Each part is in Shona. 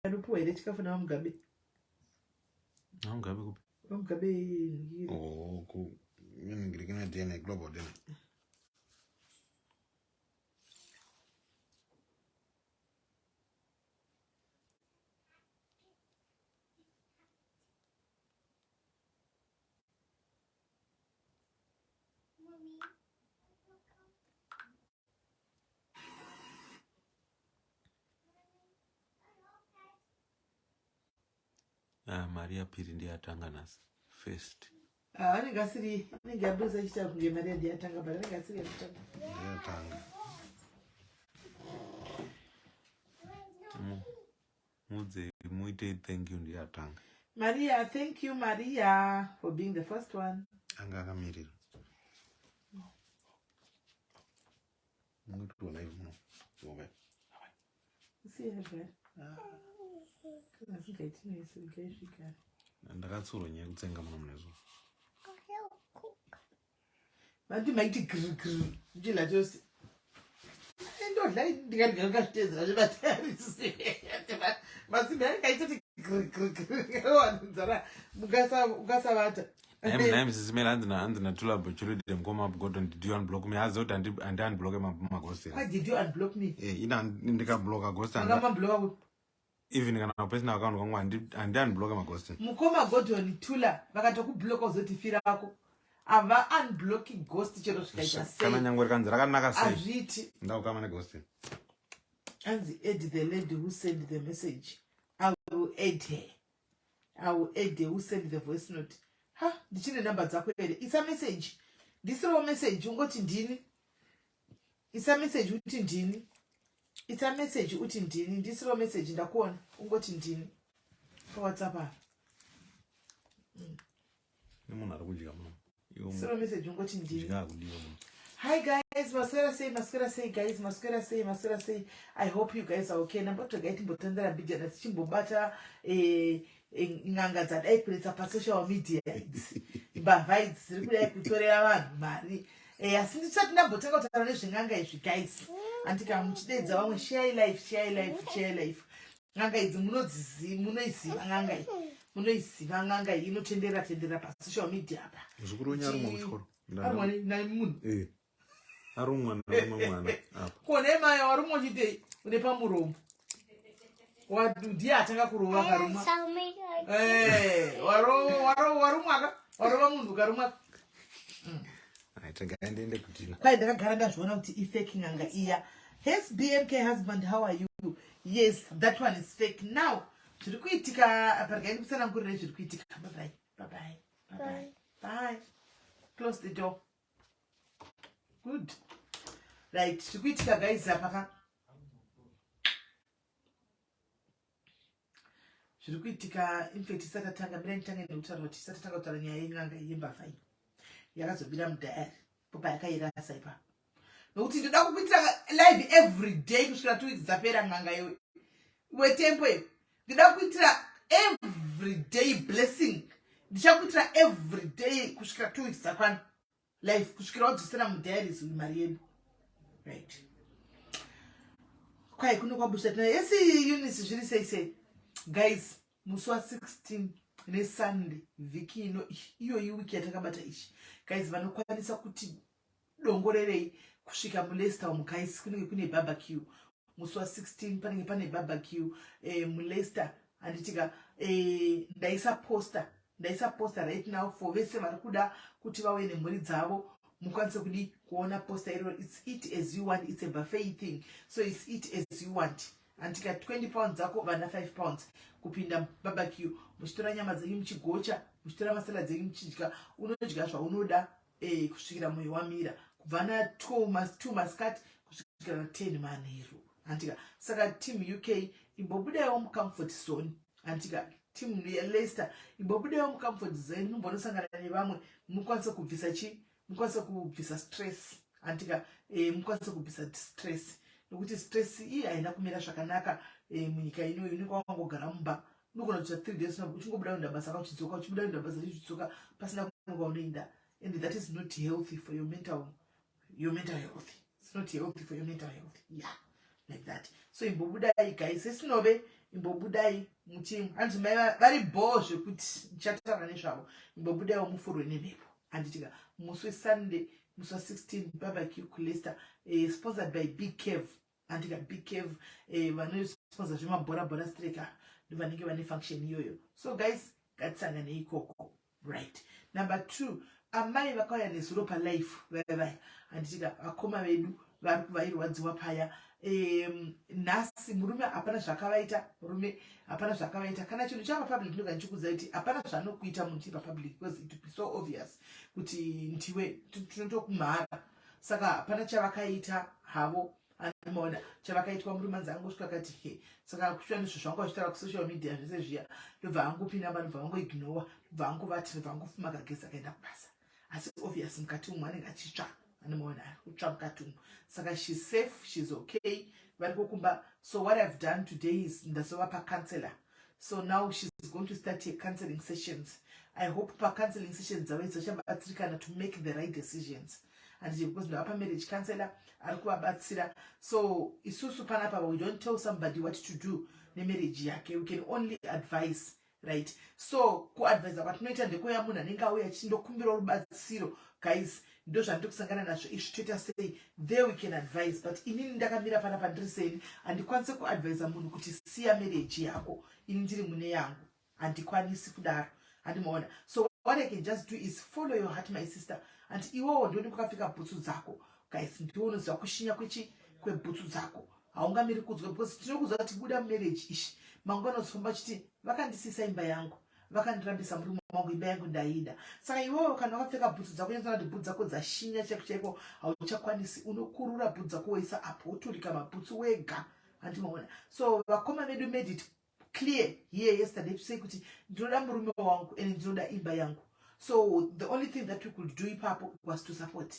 Anopuwa here chikafu naVaMugabe? NaVaMugabe kupi? VaMugabe ngiri. Oh, ku ngiri kana DNA global DNA. Ah, mari yapiri ndiye atanga nhasi first. Ah, anenge asiri anenge abusa achiita kunge mari ndiye atanga but anenge asiri atanga. Ndiye atanga. Mudze muite thank you ndiye atanga. Maria, thank you Maria for being the first one. Anga akamirira. Mungatona ivo muno. Ngove. Siya Kana singaiti nesu ngaisvika. Ndakatsurwa nyaya yekutsenga muno mune zuva. Vanti maiti gr gr ndila chose. Ndodla ndikadya ndikazvitedzera zvevatayarisi. Masimbi anenge aitoti gr gr gr wanzara mukasavata. Nhai Mrs. Mel hanzi na hanzi na Tula Bochuride mukoma Gordon did you unblock me? Hazi kuti handi handi unblock ma ghost. Why did you unblock me? Eh ina ndikabloka ghost. Makamabloka kupi? Even kana personal account kwangu handi handi unblock ma ghost. Mukoma Gordon Tula vakatokubloka uzoti firako. Ava unblocki ghost chero zvikaita sei. Kana nyangwe rikanzi rakanaka sei. Azviiti. Ndakukama ne ghost. Anzi add the lady who sent the message. I will add her. I will add who send the voice note. Ha, ndichine number dzako here? Isa message. Ndisirewo message ungoti ndini. Isa message uti ndini. Isa message uti ndini. Ndisirewo message ndakuona ungoti ndini. Pa WhatsApp apa. Nemunhu ari kudya muno. Sero message ungoti ndini. Kudya hakudiwe muno. Hi guys, maswera sei, maswera sei guys, maswera sei, maswera sei. I hope you guys are okay. Ndambotogai timbotandara mbijana tichimbobata eh, eh, n'anga dzadai kunetsa pasocial media idzi. Mbavha idzi dziri kudai kutorera vanhu mari. Eh, asi ndisati ndambotanga kutaura nezven'anga izvi guys. Andika muchideedza vamwe share life, share life, share life. N'anga idzi munoiziva n'anga iyi. Munoiziva n'anga iyi inotenderera tenderera pasocial media apa. Muzukuru wenyu arumwa kuchikoro. Arumwa namunhu. Eh. Arumwa naumwe mwana apa. Ko nemaya warumwa uchitei une pamuromo. Ndiye atanga kurova karumwa. Eh, warumwa ka? Warova munhu karumwa. Rega ndiende kudina. Kwai ndakagara ndazviona kuti ifake n'anga iya. Yes, BMK husband, how are you? Yes, that one is fake. Now, zviri kuitika apa regai ndikutsanangurire zviri kuitika. Bye bye. Bye bye. Bye bye. Bye. Close the door. Good. Right, zviri kuitika guys apa ka. Zviri kuitika infact tisati tatanga mira nditange nekutaura kuti tisati tatanga kutaura nyaya yen'anga yembavha iyi yakazobira mudhayari popa yakairasa ipapo nokuti ndoda kukuitira live every day kusvikira 2 weeks dzapera n'anga iwe wetempo iwe ndoda kuitira every day blessing ndichakuitira every day kusvikira 2 weeks dzakwana life kusvikira wadzosera mudiaries uyu mari yedu right kwai kuno kwabusha tina yesi unis zviri sei sei guys musi wa 16 nesunday vhiki ino iyoyi wiki yatakabata ichi guys vanokwanisa kuti dongorerei kusvika muleicester umu guys kunenge kune barbecue musi wa 16 panenge pane barbecue eh, muleicester handitika eh, ndaisa poster ndaisa poster right now for vese vari kuda kuti vauye nemhuri dzavo mukwanise kudi kuona poster iroro its eat as you want its a buffet thing so its eat as you want antika 20 pounds dzako vana 5 pounds kupinda barbecue muchitora nyama dzenyu muchigocha muchitora masala dzenyu muchidya unodya zvaunoda eh, kusvikira moyo wamira kubva na 2 masikati kusvikira na 10 manheru antika saka team uk imbobudaiwo mucomfort zone antika team yeleicester imbobudaiwo mucomfort zone mumbonosangana nevamwe mukwanise kubvisa chi mukwanise kubvisa stress antika eh, mukwanise kubvisa stress nokuti stress iyi haina kumira zvakanaka eh, munyika ino unenge wangogara mumba unogona kuita 3 days uchingobuda kuenda basa ka uchidzoka uchibuda kuenda basa uchidzoka pasina kumwe kwaunoenda and that is not healthy for your mental your mental health it's not healthy for your mental health yeah like that so imbobudai guys sesinove Imbobudai muchi, hanzi mai vari bhoo zvekuti ndichataura nezvavo. Imbobudaiwo mufurwe nemhepo, handitika? Musi weSunday, musi wa16, barbecue kuLeicester, sponsored by Big Cave, handika? Big Cave, vanosponsor zvemabhora bhora streka, ndovanenge vane function iyoyo. So guys, ngatisanganei ikoko. Right, number two, amai vakauya nezuro palife vaya vaya, handitika? Vakoma vedu vari vairwadziwa paya. Nhasi murume hapana zvakavaita, murume hapana zvakavaita. Kana chinhu chava public, ndoga ndichikuudza kuti hapana zvaanokuita munhu chiri papublic, because it will be so obvious kuti ndiwe tinotokumhara. Saka hapana chavakaita havo, anomaona chavakaitwa. Murume anzi angosvika akati he, saka kusvika nezvo zvangu vachitaura kusocial media zvese zviya, ndobva angopinda, ndobva vangoignowa, ndobva angovati, ndobva angofuma kagesi, akaenda kubasa. Asi obvious mukati umu anenge achitsva, anomaona ari kutsva mukati umu. Saka she's safe, she's okay, vari kukumba. So what I've done today is ndazovapa counselor. So now she's going to start her counseling sessions. I hope pacounseling sessions dzavo idzo vachabatsirikana to make the right decisions, handiti? Because ndavapa marriage counselor ari kuvabatsira. So isusu panapa we don't tell somebody what to do nemarriage yake, we can only advise, right? So kuadvisa kwatinoita ndekuya munhu anenge auya achindokumbira rubatsiro, "Guys, ndo zvandiri kusangana nazvo izvi, toita sei?" There we can advise. But inini ndakamira panapa ndiri seni, handikwanisi kuadvisa munhu kuti siya marriage yako. Ini ndiri mune yangu, handikwanisi kudaro, handimaona? So what I can just do is follow your heart, my sister. And iwewo ndoni kwakapfeka bhutsu dzako, guys, ndiwe unoziva kushinya kwechi kwebhutsu dzako. Haungamiri kudzwa because tinokuziva kuti buda mumarriage ishi, mangwana uzofamba chiti vakandisisa imba yangu, vakandirambisa murume wangu, imba yangu ndaida. Saka iwewo kana wakapfeka bhutsu dzako, unoona kuti bhutsu dzako dzashinya chaiko chaiko, hauchakwanisi, unokurura bhutsu dzako woisa apo, woturika mabhutsu wega, handimaona? So vakoma vedu made it clear here yesterday to say kuti ndinoda murume wangu and ndinoda imba yangu. So the only thing that we could do ipapo was to support.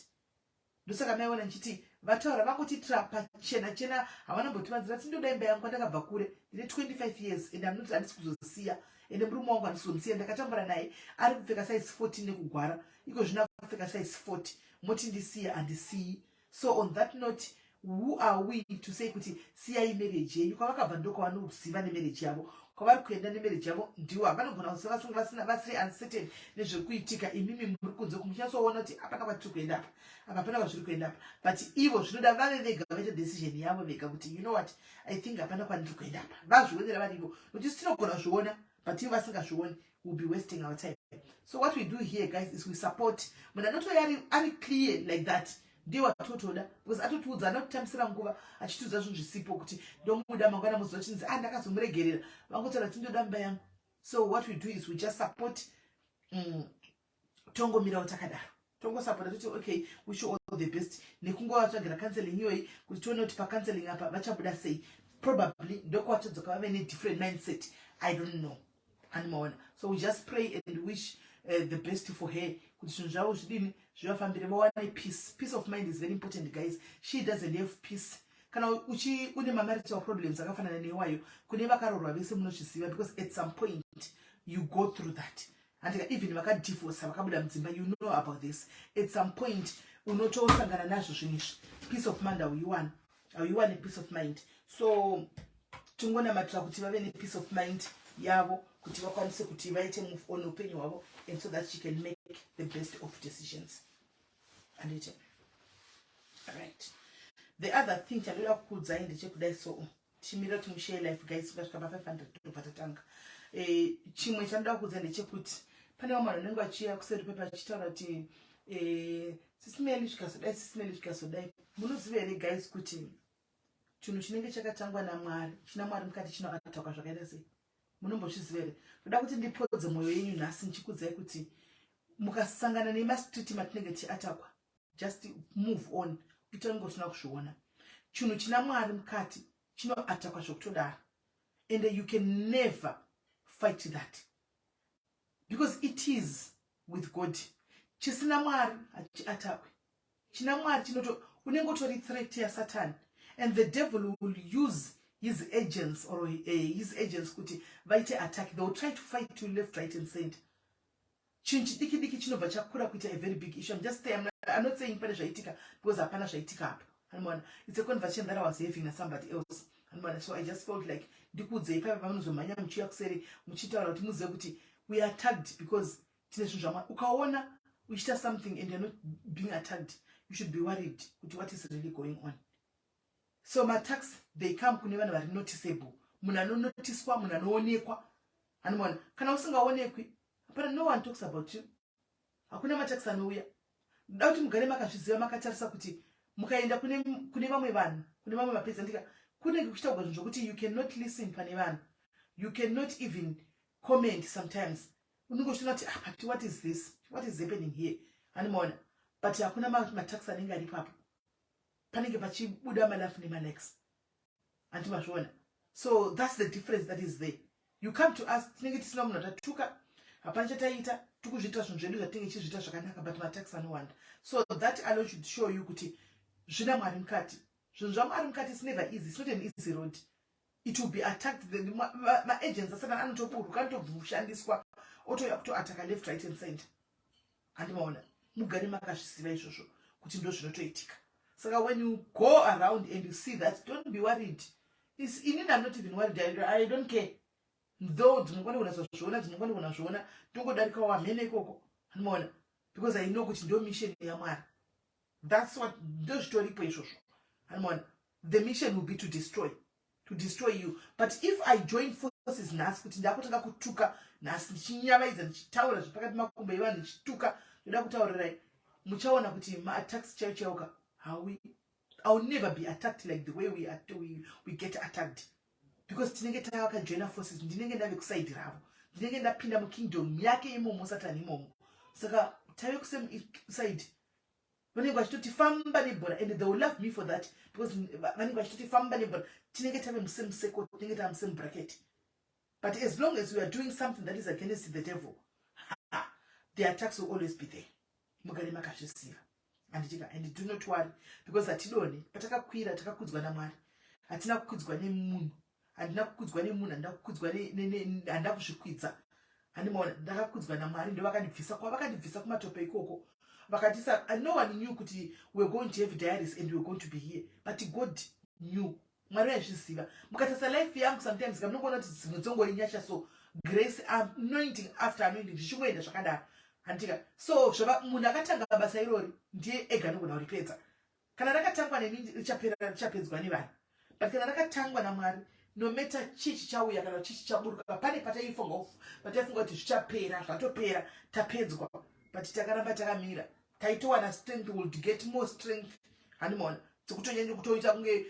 Ndosaka maiona nchiti vataura vangotiitira pachena chena, havana mbotivanzira ti ndoda imba yangu, kwandakabva kure, ndine 25 years and I'm not, handisi kuzosiya, ende murume wangu handisi kuzomusiya. Ndakatambura naye ari kupfeka size 14 nekugwara, iko zvino akupfeka size 40, moti ndisiya? Handisiyi. So on that note, who are we to say kuti siyai marriage yenyu? Kwavakabva ndokwavanoziva nemarriage yavo, kwavari kuenda nemarriage yavo ndiwo havanogona kuziva. Vasina vasiri uncertain nezvekuitika. Imimi muri kunze kumuchinatsoona kuti hapana kwatiri kuenda apa, apa hapana kwazviri kuenda apa. But ivo zvinoda vave vega vaita decision yavo vega kuti, "You know what, I think hapana kwandiri kuenda apa." Vazvionera varivo, nokuti tinogona kuzviona, but ivo vasingazvioni, will be wasting our time. So what we do here, guys, is we support. Munhu anotouya ari clear like that ndiye watotoda, because atotiudza, anotitambisira nguva achitiudza zvinhu zvisipo kuti ndomuda. Mangwana muzuva chinzi a ah, ndakazomuregerera, vangotaura kuti ndoda mba yangu. So what we do is we just support. Tongomirawo takadaro, tongosapota, toti okay, wish you all the best, nekungovatsvagira counseling iyoyi kuti tione kuti pacounseling apa vachabuda sei. Probably ndokwatodzoka vave nedifferent mindset, I don't know, animaona? So we just pray and wish the best for her, kuti zvinhu zvavo zvidini, zvivafambire, vawane peace. Peace of mind is very important, guys. She doesn't have peace. Kana uchi une mamarital problems akafanana newayo, kune vakarorwa vese munozviziva, because at some point you go through that, handika? Even vakadivorsa, vakabuda mudzimba, you know about this. At some point unotosangana nazvo zvinhu izvi. Peace of mind hauiwani, hauiwani peace of mind. So tingonamatira kuti vave nepeace of mind yavo, kuti vakwanise kuti vaite move on upenyu hwavo, and so that she can make the best of decisions, anditi? Right, the other thing chandoda kukuudzai ndechekudai. So tichimirira kuti mushare live, guys, ukasvika pa500 tobva tatanga. Chimwe chandoda kukuudzai ndechekuti pane vamwe vanhu vanenge vachiuya kuseri pepa vachitaura kuti Sis Melly zvikazodai, Sis Melly zvikazodai. Munoziva here, guys, kuti chinhu chinenge chakatangwa naMwari, china Mwari mukati, chinoatakwa zvakaita sei? Munombozviziva here? Ndoda kuti ndipodze mwoyo yenyu nhasi ndichikudzai kuti mukasangana nemastreet matinenge tichiatakwa, just move on, itonge usina kuzviona. Chinhu china Mwari mukati chinoatakwa zvokutodaro, and you can never fight that because it is with God. Chisina Mwari hachiatakwe. China Mwari chinoto unenge utori threat yaSatani, and the devil will use his agents or his agents kuti vaite attack. They will try to fight you left, right and center. Chinhu chidiki diki chinobva chakura kuita a very big issue. I'm not saying pane zvaitika, because hapana zvaitika apa, anomaona? It's a conversation that I was having nasomebody else. Anoona, so I just felt like ndikuudzei paipa pamunozomhanya muchiuya kuseri muchitaura kuti muzive kuti we are tagged because tine zvinhu zvamwa. Ukaona uchiita something and you're not being attacked, you should be worried kuti what is really going on. So maattacks, they come kune vanhu vari noticeable, munhu anonotiswa, munhu anoonekwa. Anomaona, kana usingaonekwi, hapana, no one talks about you, hakuna maattacks anouya. Ndoda kuti mugare makazviziva, makatarisa kuti mukaenda kune vamwe vanhu, kune vamwe mapedzandika, kunenge kuchitaurwa zvinhu zvokuti you cannot listen pane vanhu, you cannot even comment. Sometimes unenge uchiona kuti, "Ah, but what is this? What is happening here?" Anomaona, but hakuna maattacks anenge ari ipapo. Panenge pachibuda malove nemalikes, handi mazviona? So that's the difference that is there. You come to us, tinenge tisina munhu atatuka, hapana chataita, tikuzviita zvinhu zvedu zvatinenge tichizviita zvakanaka, but maattacks anowanda. So that alone should show you kuti zvina Mwari mukati. Zvinhu zvaMwari mukati, it's never easy. It's not an easy road. It will be attacked. Maagents asatani anotoburuka, anotobvushandiswa, otouya kutoataka left, right and center. Handimaona? Mugare makazviziva izvozvo kuti ndo zvinotoitika. Saka when you go around and you see that, don't be worried. Inini I'm not even worried. I don't care though. Dzinongwana kunazozviona, dzinongwana kunazviona, tongodarikawo hamene ikoko. Handimaona? Because I know kuti ndo mission yaMwari. That's what, ndo zvitoripo izvozvo. Handimaona? The mission will be to destroy you. But if I join forces nhasi kuti ndakutanga kutuka nhasi, ndichinyavaidza, ndichitaura zvepakati makumbo evanhu, ndichituka, ndoda kutaurirai, muchaona kuti maattacks chaiwo chaiwoka hawi. I will never be attacked like the way we get attacked, because tinenge takajoina forces. Ndinenge ndave kuside ravo, ndinenge ndapinda mukingdom yake imomo, Satani imomo. Saka tave kusame side. Vanenge vachitoti famba nebhora, and they will love me for that, because vanenge vachitoti famba nebhora. Tinenge tave musame circle, tinenge tave musame bracket. But as long as we are doing something that is against the devil, ha, the attacks will always be there. Mugare makazviziva, handitika? And do not worry, because hatidoni. Patakakwira, takakudzwa naMwari, hatina kukudzwa nemunhu. Handina kukudzwa nemunhu, handina kukudzwa, handina kuzvikwidza. Handimaona? Ndakakudzwa naMwari. Ndo vakandibvisa kwavakandibvisa kumatope ikoko, vakatisa. No one knew kuti we're going to have diaries and we're going to be here, but God knew. Mwari aizviziva. Mukatarisa life yangu sometimes, kamunongoona kuti dzimwe dzongori nyasha, so grace, anointing after anointing, zvichingoenda zvakadaro, handitika? So zvava munhu akatanga basa irori ndiye ega anogona kuripedza. Kana rakatangwa neni, richapera, richapedzwa nevanhu. But kana rakatangwa naMwari, no matter chii chichauya kana chii chichaburuka, pane pataifunga kuti zvichapera, zvatopera, tapedzwa, but takaramba takamira, taitowana strength, would get more strength. Handimaona? Dzekutonyanya kutoita kunge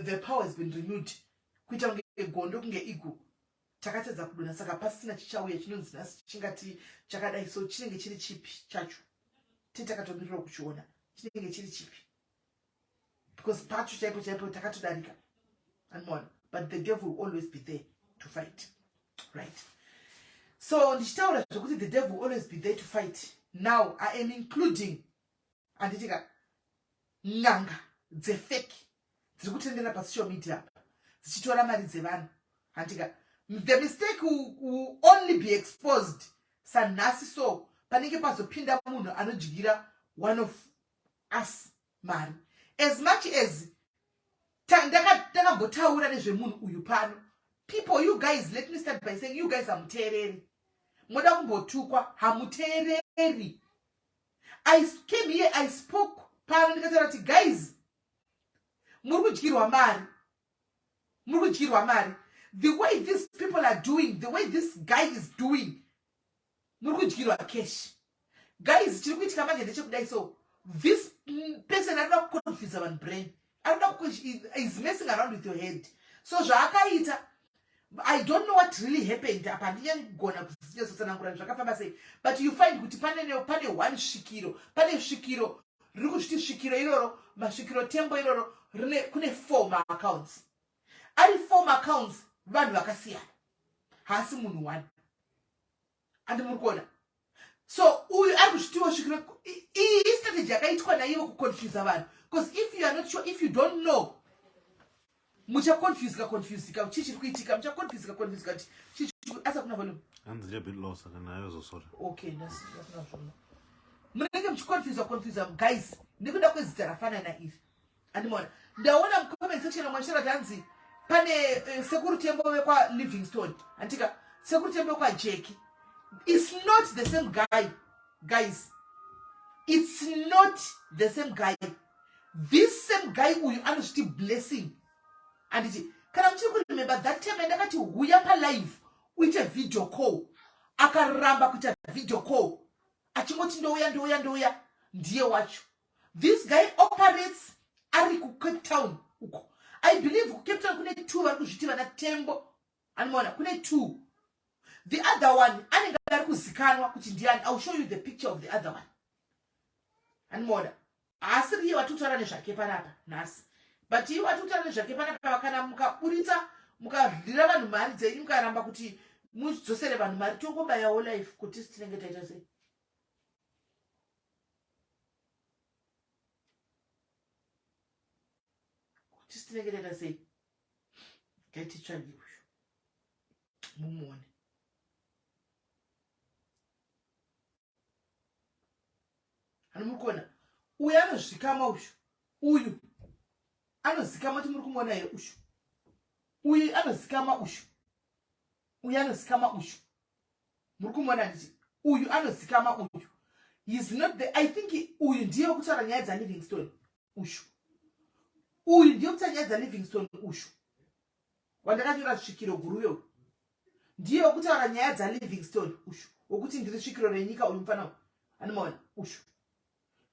the power has been renewed, kuita kunge gondo, kunge eagle. Takatadza kudonha. Saka pasina chichauya chinonzi nhasi chingati chakadai, so chinenge chiri chipi chacho tii takatomirira kuchiona? Chinenge chiri chipi? Because pacho chaipo chaipo takatodarika. Anmona? But the devil will always be there to fight, right? So ndichitaura zvekuti the devil will always be there to fight, now I am including, handitika, n'anga dzefake dziri kutendera pasocial media apa dzichitora mari dzevanhu, handika? The mistake will only be exposed sanhasi. So panenge pazopinda munhu anodyira one of us mari. As much as ndakambotaura nezvemunhu uyu pano, people, you guys, let me start by saying you guys hamuteereri. Moda kumbotukwa, hamuteereri. I came here, I spoke pano, ndikataura kuti, "Guys, muri kudyirwa mari, muri kudyirwa mari. The way these people are doing, the way this guy is doing, muri kudyirwa cash." Guys, chiri kuitika manje ndechekudai. So this person arikuda kuconfuse vanhu brain, arikuda, is messing around with your head. So zvaakaita, I don't know what really happened apa, handinyangogona kuzinyatsotsanangura zvakafamba sei, but you find kuti pane one svikiro, pane svikiro riri kuzviti svikiro iroro, masvikiro tembo iroro rine, kune four maaccounts, ari four maaccounts, vanhu vakasiyana, haasi munhu one. Handi muri kuona? So uyu ari kuzvitiwo svikiro. Iyi istrategy yakaitwa naivo kuconfusa vanhu, because if you are not sure, if you don't know, muchaconfusika, confusika, chii chiri kuitika? Muchaconfusika, confusika kuti chii chiri. Asi hakuna volume. Hanzi a bit low, saka nayo zosora. Okay, ndasina zvona. Munenge muchiconfusa, confusa, guys, nekuda kwezita rafanana iri. Andimaona? Ndaona mucomment section mwachitaura kuti hanzi Pane sekuru Tembo vekwaLivingstone, handika? Sekuru Tembo vekwaJeki. It's not the same guy, guys. It's not the same guy. This same guy uyu anozviti Blessing, handiti? Kana muchiri kuremember that time yandakati huya palive uite video call, akaramba kuita video call achingoti ndouya, ndouya, ndouya. Ndiye wacho. This guy operates ari kuCape Town uko. I believe kuCape Town kune two vari kuzviti vana Tembo, anomaona? Kune two. The other one anenge ari kuzikanwa kuti ndiani. I will show you the picture of the other one, anomaona? Haasi riye watiri kutaura nezvake panapa nhasi, but iye watiri kutaura nezvake panapa, kana mukaburitsa, mukadlira vanhu mari dzenyu, mukaramba kuti mudzosere vanhu mari, tongobayawo life kuti tinenge taita sei? Kuti tinenge taita sei? Ngaititsvage uyu mumuone. Hani muri kuona uyu anozvikama uyu? Uyu anozikama kuti muri kumuona here uyu? Uyu anozikama uyu, uyu anozikama uyu, muri kumuona? Nditi uyu anozikama uyu. He's not the, I think uyu ndiye wekutaura nyaya dzaLivingstone uyu. Uyu ndiye kutaura nyaya dzaLivingstone uyu wandakanyora svikiro guru. Ndiye wekutaura nyaya dzaLivingstone uyu, wekuti ndiri svikiro renyika uyu. Mufana anomaona uyu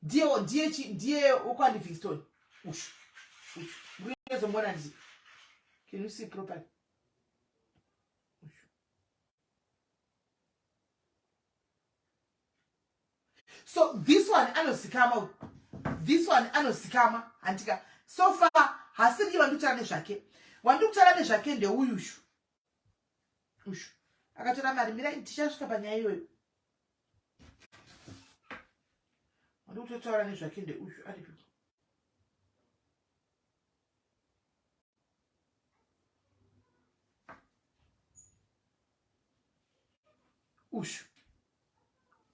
ndiye ndiye chi ndiye wekwaLivingstone uyu. Uyu murikuzomuona, nditi? Can you see properly uyu? So this one anozikama uyu, this one anozikama, handika? So far hasiri wandikutaura nezvake. Wandikutaura nezvake ndeuyushu, ushu akatora mari. Mirai, tichasvika panyaya iyoyo. Wandikutotaura nezvake ndeushu aripi? Ushu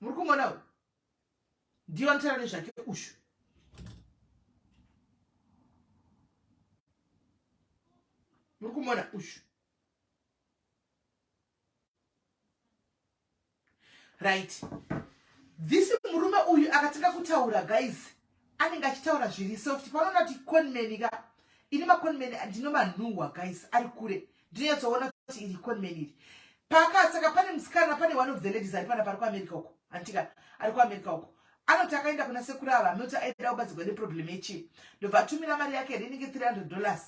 muri kumuona uyu, ndiye wanditaura nezvake ushu. Muri kumuona ushu? Right, this murume uyu akatanga kutaura, guys, anenge achitaura zviri soft. Panoona kuti conman ka, ini maconman ndinomanhuhwa, guys, ari kure. Ndinonyatsoona kuti iri conman iri paka. Saka pane musikana, pane one of the ladies ari pana pari kuAmerica uko, handitika? Ari kuAmerica uko, anoti akaenda kuna sekuru ava, anoti aida kubatsirwa neproblem yechii, ndobva atumira mari yake rinenge $300.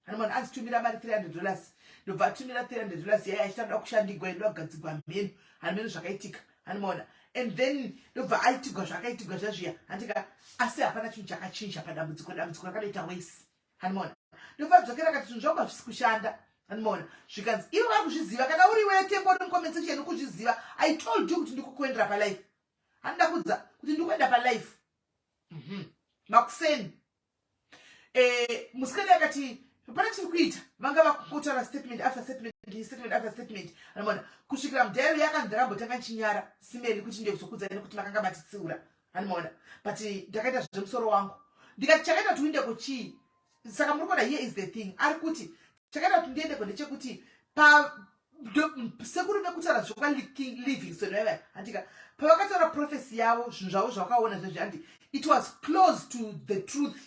Hanomana anzitumira mari $300, ndobva atumira $300 yai achiti anoda kushandigwa, inoda kugadzigwa mheno, hanimeno zvakaitika, hanimaona? And then ndobva aitigwa zvakaitigwa zvazviya, handika? Asi hapana chinhu chakachinja padambudziko. Dambudziko rakatoita wese, hanimaona? Ndobva adzokera akati zvinhu zvangu hazvisi kushanda, hanimaona? Zvikanzi ivo vari kuzviziva. Kana uri iwe Tembo uri mucomment section ukuzviziva, I told you kuti ndikukuendera palife. Handida kudza kuti ndikuenda palife. Makuseni musikana akati hapana chiri kuita. Vanga vakungotaura statement after statement, statement after statement, anomaona? Kusvikira mudhairy yakanzi ndakambotanga nchinyara simeli kuti ndekuzokudza nekuti makanga matitsiura, anomaona? But ndakaita zvemusoro wangu. Ndikati chakaita kuti uindeko chii? Saka muri kuona, here is the thing. Ari kuti chakaita kuti ndiendeko ndechekuti pa sekuru vekutaura zvekwaLivingstone vaiva, handika? Pavakataura prophecy yavo, zvinhu zvavo zvavakaona zvezvi, handi it was close to the truth,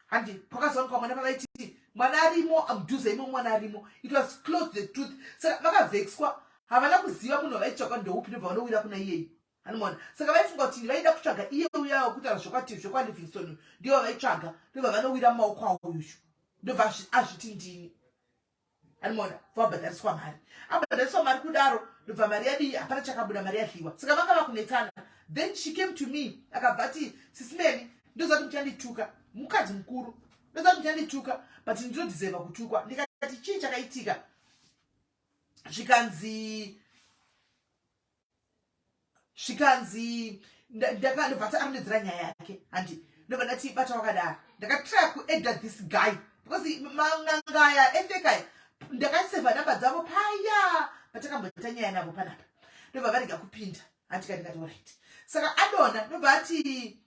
handi? Pakazowanikwa mwana, pavaiti mwana arimo mudhuze imo, mwana arimo, it was close to the truth. Saka vakavhexwa, havana kuziva munhu wavaitsvaka ndoupi, ndobva vanowira kuna iyeyi, anomaona? Saka vaifunga kuti vaida kutsvaga iye uya wekutaura zvokwati zvekwaLivingstone, ndivo vaitsvaga, ndobva vanowira mumaoko avo uyushu, ndobva azviti ndini, anomaona? Vabhadhariswa mari, abhadhariswa mari kudaro, ndobva mari yadii? Hapana chakabuda, mari yadliwa. Saka vanga vakunetsana. Then she came to me, akabva ati, "Sisimeni, ndoziva kuti muchandituka, mukadzi mukuru, ndoziva kuti muchandituka, but ndinodhizeva kutukwa." Ndikati, "Chii chakaitika?" Zvikanzi ndobva ati arondedzera nyaya yake, handi? Ndobva ndati bata wakadaro. Ndakatry kuadda this guy because man'anga aya efekaya, ndakasevha namba dzavo paya patakamboita nyaya navo panapa, ndobva varega kupinda, handika? Ndikati alright. Saka adona, ndobva ati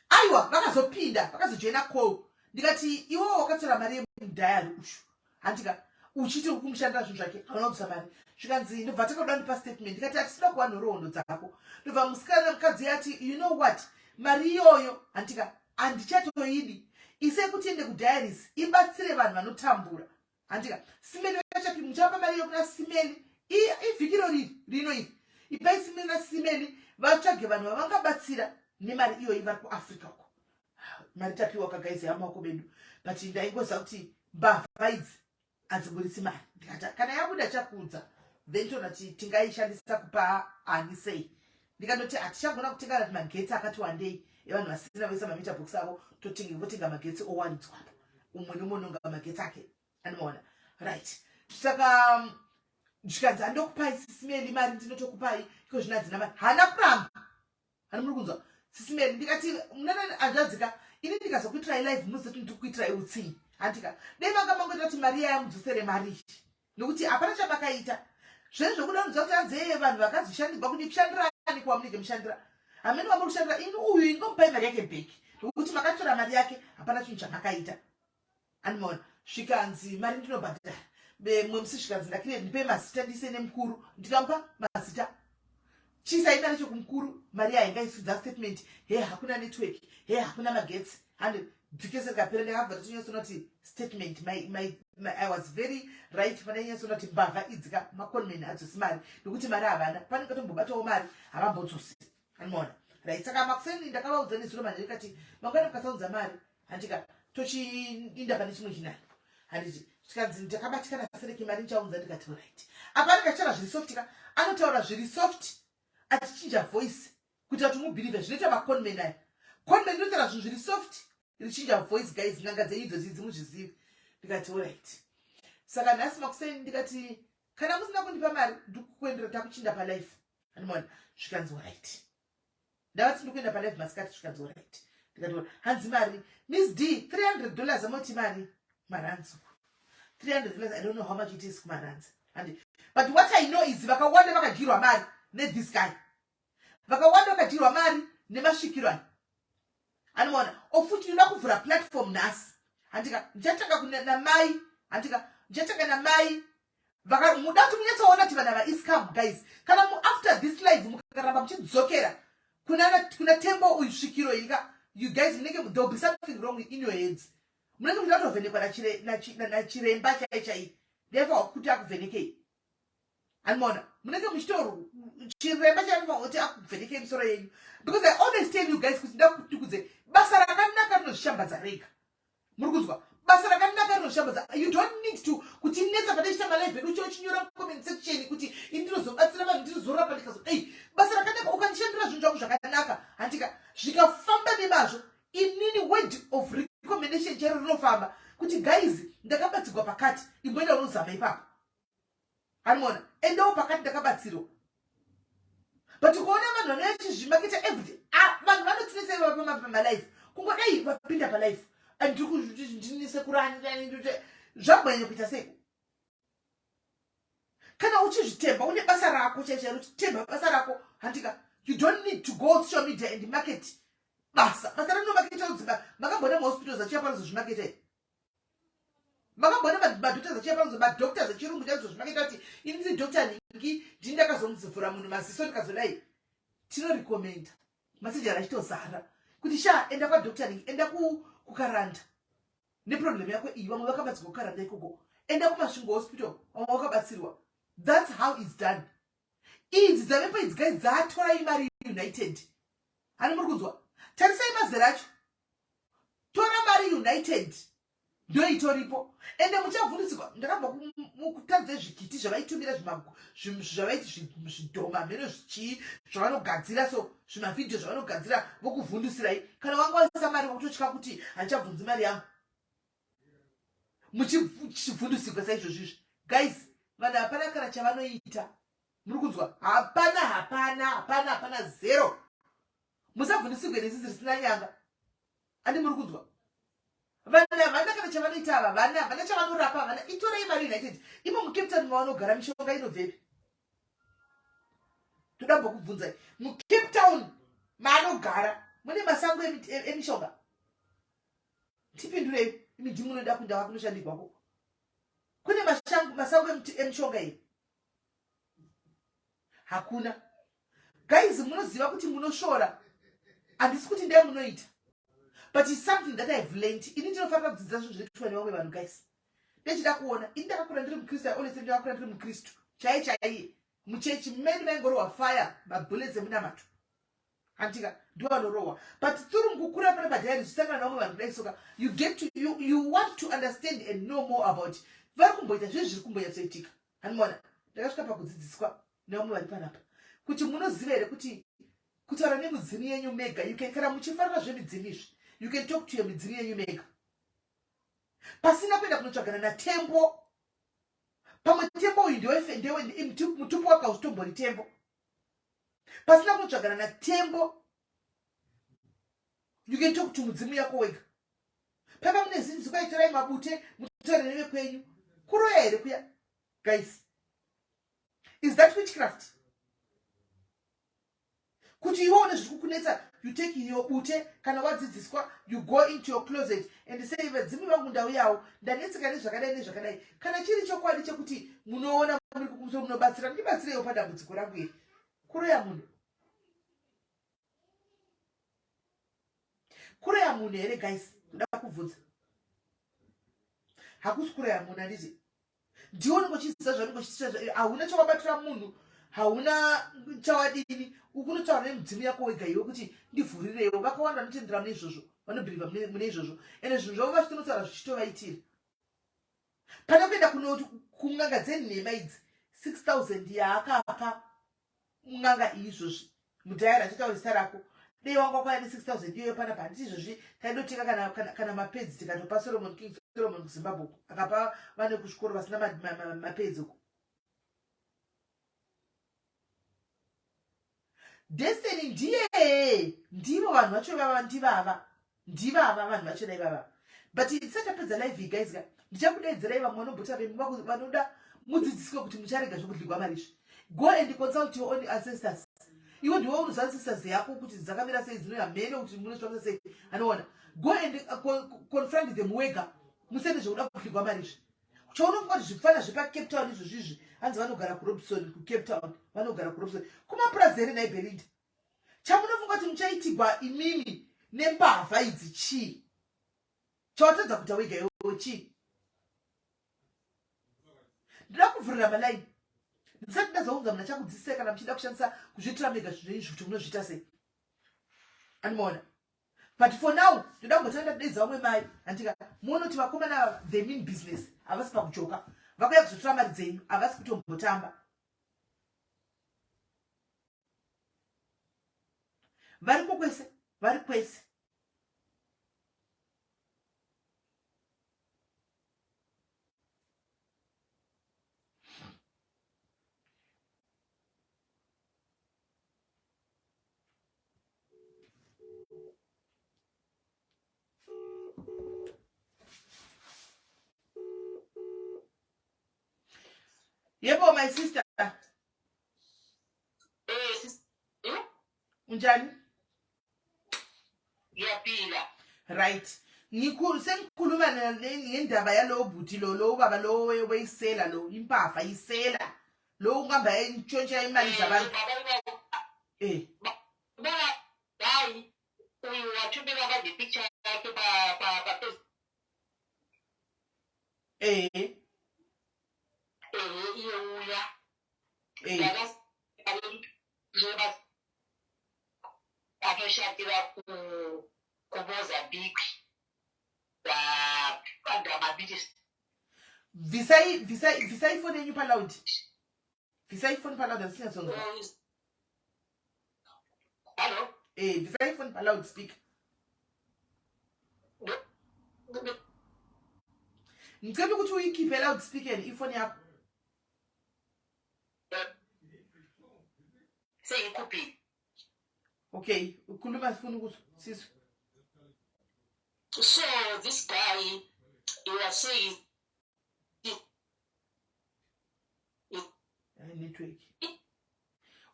aiwa, vakazopinda, vakazojoina call. Ndikati, "Iwo wakatora mari yemudhayari ushu, handika?" Uchiti uri kumushandira zvinhu zvake, hauna kubvisa mari. Zvikanzi ndobva takakuda ndipa statement. Ndikati hatisida kuva nhoroondo dzako. Ndobva musikana mukadzi yati, you know what, mari iyoyo handika handichatoidi, isei kuti iende kudiaries ibatsire vanhu vanotambura. Handika Simeli vachapi muchapa mari iyo kuna Simeli ivhiki rori rino iri, ipai Simeli naSimeli vatsvage vanhu vavangabatsira nemari iyoyi vari kuAfrica uko. Mari tapiwa kagaizi yamaoko medu, but ndaingoziva kuti mbavha idzi hadziburitsi mari. Ndikati kana yabuda chakuudza, then toona kuti tingaishandisa kupa ani sei. Ndikandoti hatichagona kutenga nati magetsi akati wandei evanhu vasina, voisa mameter box avo, totenga, votenga magetsi owaridzwa apa, umwe nomwe unonga magetsi ake, anomaona, right? Saka zvikanzi andokupai Sisimeli mari, ndinotokupai iko zvino, hadzina mari. Haana kuramba. Hani muri kunzwa Sisimeli? Ndikati munana hanzvadzika, ini ndikazokuitirai live munozoti ndiri kuitirai utsinyi. Handika dei manga mangoita kuti mari yaya mudzosere mari iyi, nokuti hapana chamakaita. Zvenyu zvokuda kunzwa kuti anzeye vanhu vakazoshandirwa kudi kushandirani kwamunenge mushandira, hamene vamuri kushandira. Ini uyu ingomupai mari yake back, nokuti makatora mari yake, hapana chinhu chamakaita. Andimaona zvikanzi mari ndinobhadhara mumwe musi. Zvikanzi ndakire ndipe mazita ndiise nemukuru. Ndikamupa mazita, chiisai mari chokumukuru. Mari yaingaisudza statement, he hakuna network, he hakuna magetsi. Handi bvikese rikapera, ndakabva ndatinyatsoona kuti statement my, I was very right pandainyatsoona kuti mbavha idzika, maconman hadzosi mari, nokuti mari havana. Panenge tombobatawo mari, havambodzosi. Anomaona, right? Saka makuseni ndakavaudza nezuro manheru, kati mangwana mukasaudza mari, handika tochiinda pane chimwe chinani. Handiti tikanzi ndakabatikana sereki, mari ndichaunza. Ndikati right. Apa anenge achitaura zviri soft ka, anotaura zviri soft achichinja voice kuitira kuti mubelieve. Zvinoita maconman aya, conman inotaura zvinhu zviri soft richinja voice. Guys, n'anga dzenyu idzodzi idzi muzvizivi. Ndikati alright. Saka nhasi makuseni ndikati kana musina kundipa mari, ndikukuendera takuchinda palife. Andimona zvikanzi alright. Ndavati ndikuenda palive masikati. Zvikanzi alright. Ndikati hanzi mari, Miss D, $300. Amoti mari marands, $300, I don't know how much it is kumarands and but what I know is vakawanda vakadyirwa mari nethis guy, vakawanda vakadyirwa mari nemasvikiro aya. Anomaona ofuti ndinoda kuvhura platform nhasi. Handika ndichatanga namai, handika ndichatanga namai muda kuti munyatsoona kuti vanhu ava iscam. Guys, kana after this live mukaramba muchidzokera kuna Tembo uyu, svikiro irika, you guys munenge there will be something wrong in your heads. Munenge muchida kutovhenekwa nachiremba chai chai, therefore kuti akuvhenekei. Anomaona munenge muchito chiremba chaifakuti akuvhenekei misoro yenyu, because I always tell you guys kuti ndakutukudze basa rakanaka rinozvishambadza rega. Muri kunzwa? Basa rakanaka rinoshambadza. You don't need to kutinetsa pataichita malive edu chochinyora mucomment section kuti ini ndinozobatsira vanhu, ndinozorapa, ndikazodai. Basa rakanaka, ukandishandira zvinhu zvangu zvakanaka, handika zvikafamba nemazvo, inini word of recommendation chero rinofamba kuti guys, ndakabatsirwa pakati, imboenda unozama ipapo. Hanimona endawo pakati, ndakabatsirwa. But kuona vanhu vanouya chizvimaketa everyday, ah, vanhu vanotsinesa ivava pamalife, kungodai vapinda palife, ndinisekurani zvambonyanya kuita sei? Kana uchizvitemba, une basa rako chaichairo, uchitemba basa rako, handika you don't need to go social media and market basa. Basa rinomaketa udzimba. Makamboona mahospitals achiya panozozvimaketa here? Makamboona madoctors achiya panozo, madoctors echirungu chaizozvimaketa kuti ini ndiri doctor nhingi, ndini ndakazomuzivhura munhu maziso, ndikazodai? Tinorecommenda, masejari achitozara kuti sha, enda kwadoctor nhingi, enda kuKaranda neproblem yako iyi, vamwe vakabatsirwa kuKaranda ikoko, enda kuMasvingo Hospital, vamwe vakabatsirwa. That's how it's done. Idzi dzavepo idzi, guys, dzatora imari United. Hani muri kunzwa? Tarisai mazera acho, Tora Mari United ndoitoripo. Ende muchavhundutsirwa, ndakabva kutadze zvikiti zvavaitumira, zvavaiti zvidhoma, mheno zvichii zvavanogadzira, so zvimavhidhiyo zvavanogadzira vokuvhundusirai. Kana wanga waisa mari, wototya kuti handichabvunzi mari yangu, muchivhundusigwa saizvozvizvi. Guys, vanhu hapana kana chavanoita. Muri kunzwa? Hapana, hapana, hapana, hapana, zero. Musavhundusigwe nezizi risina nyanga. Andi muri kunzwa? Vanhu havana kana chavanoita ava, vana havana chavanorapa, havana. Itorei Mari United imo muCape Town mavanogara, mishonga inobvepi? Toda mbokubvunzai, muCape Town maanogara mune masango emishonga? Tipindurei imi, ndimi munoda kuenda kunoshandirwako. Kune masango emishonga here? Hakuna. Guys, munoziva kuti munoshora. Handisi kuti ndee munoita. But it's something that I've learned. Ini ndinofanira kudzidza zvinhu zvinoitwa nevamwe vanhu guys. Ndechida kuona. Ini ndakakura ndiri muKristu. I always say ndakakura ndiri muKristu. Chaiye chaiye. Muchechi many vaingorohwa fire mabullets emunamato. Hantika ndivo vanorohwa. But through mukukura pana padiary zvisangana nevamwe vanhu kudai soka you get to you, you want to understand and know more about vari kumboita zvinhu zviri kumbonyatsoitika. Hanimona ndakasvika pakudzidziswa nevamwe vari panapa kuti munoziva here kuti kutaura nemudzimu yenyu mega you can kana muchifarira zvemidzimu izvi you can talk to your midzimu yenyu mega pasina kuenda kunotsvagana natembo pamwe tembo uyu ndewe mutupo wake hautombori tembo pasina kunotsvagana natembo you can talk to mudzimu yako wega paiva mune zinzi kwaitorai mabute mutaure nevekwenyu kuroya here kuya guys is that witchcraft kuti iwe une zviri kukunetsa you take your bute kana wadzidziswa you go into your closet and say vadzimu vangu ndauyawo ndanetseka nezvakadai nezvakadai kana chiri chokwadi chekuti munoona muri kukumusoro munobatsira ndibatsireiwo padambudziko rangu iri kuroya munhu kuroya munhu here guys ndoda kubvunza hakusi kuroya munhu handiti ndiwe unenge uchiziva zvaunenge uchiita hauna chawabatira munhu hauna chawadini ukunotaura nemudzimu yako wega iwe kuti ndivhurirewo vakawanda vanotendera mune izvozvo vanobhilivha mune izvozvo ende zvinhu zvavo vachitonotaura zvichitovaitira pane kuenda kun'anga dzenhema idzi 6000 yaakapa n'anga iyi izvozvi mudhayari achitaura zita rako dei wanga wakauya ne 6000 iyoyo panapa handiti izvozvi taidotenga kana, kana, kana mapedzi tikatopa solomon king solomon kuzimbabwe uko akapa vane kuzvikoro vasina mapedzi uko destiny ndiye ndivo vanhu vacho vava ndivava ndivava vanhu vacho dai vava but isati apedza live iyi guys ka ndichakudeedzerai vamwe vanombota vemu vanoda mudzidziswe kuti mucharega zvekudligwa mari izvi go and consult your own ancestors iwe ndiwe unoziva ancestors yako kuti dzakamira sei dzinoya mhene kuti munozvifambisa sei anoona go and uh, confront them wega musende zvekuda kudligwa mari izvi chaunofunga kuti zvipfana zvepacape town izvozvi izvi hanzi vanogara kurobson kucape town vanogara kurobson kumapurazi here nhai belinda Chamunofunga kuti muchaitigwa imimi nembavha idzi chii? Chawatadza kuita wega iwewe chii? Ndinoda kuvhurira malaini ndisati ndazounza muna chakudzidzisai kana muchida kushandisa kuzviitira mega zvinhu izvi kuti munozviita sei. Animoona? But for now ndoda kumbotanga ndadeedza vamwe mai handika muone kuti vakomana ava they mean business havasi pakujoka vakuya kuzotora mari dzenyu havasi kutombotamba. Variko kwese, vari kwese. Yebo my sister. Eh, sis, eh? Unjani? Ngiyaphila. Right. Ngikhulu sengikhuluma ngendaba yalowo bhuti lo lo ubaba lo weyisela lo impafa isela lo uhamba entshontsha imali eh, zabantu. Eh. Baba, hayi uyu watumira manje picture yake pa pa pa Facebook. Eh. Eh, iye uya. Eh. Anoshandira kuMozambique paGamabiti. Bvisai bvisai bvisai foni yenyu paloud. Bvisai foni paloud handisinyatsonzwa. Hello? Eh, bvisai foni paloud speaker. Ngicela ukuthi uyikhiphe loud speaker ifoni yakho. Seyikhuphile. Okay, ukhuluma sifuna ukuzwa sizwe. So this guy he was saying network.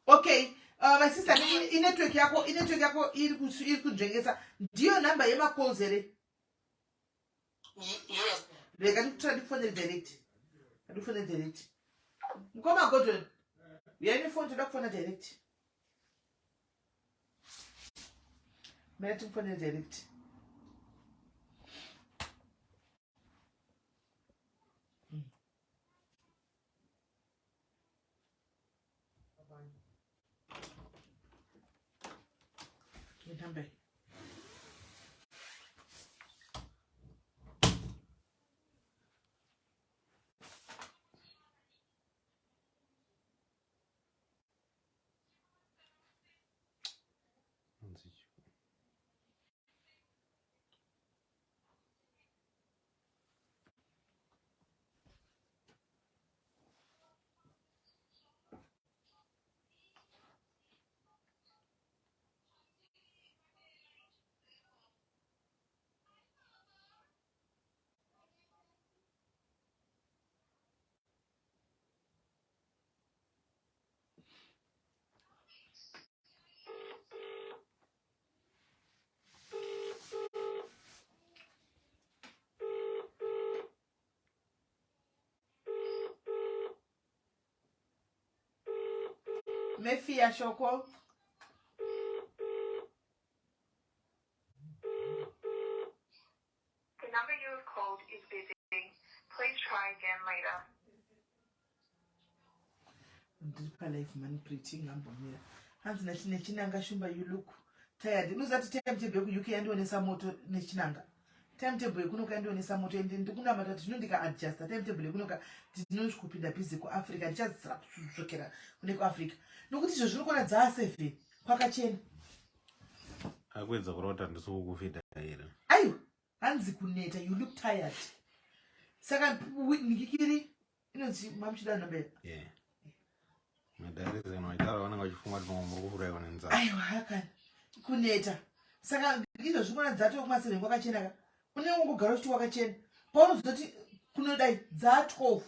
Okay, uh, my sister, i-network yakho, i-network yakho iri kunzvengesa. Ndiyo number yema-calls here? Yes. Rega ndikutora ndikufonere direct. Ndikufona direct. Mukoma Gordon. Uyai nefoni toda kufona direct. Mira timufonere direct. Number. Mefia Shoko. The number you have called is busy. Please try again later. Ndiri palife mani pretty ngambomira. Hanzi nechinanga shumba you look tired. Unoziva kuti timetable yekuUK yandionesa moto nechinanga. Timetable yekunoka yandionesa moto ende ndikunamata kuti zvino ndikaadjusta timetable yekunoka ndinosvikopinda busy kuAfrica ndichazira kudzokera kune kuAfrica. Nokuti izvo zvinokona dzaa seven kwakachena. Akuedza kurota ndisukukufida here? Aiwa hanzi kuneta you look tired saka ndikikiri inonzi mamuchida number yeah madharizano aitaura vanenge vachifunga kuti pamwe muri kuuraiwa nenzara aiwa hakana kuneta saka izvo zvikuona dzatoo kumaseven kwakachena ka unenge ungogara uchiti kwakachena paunozoti kunodai dzaa 12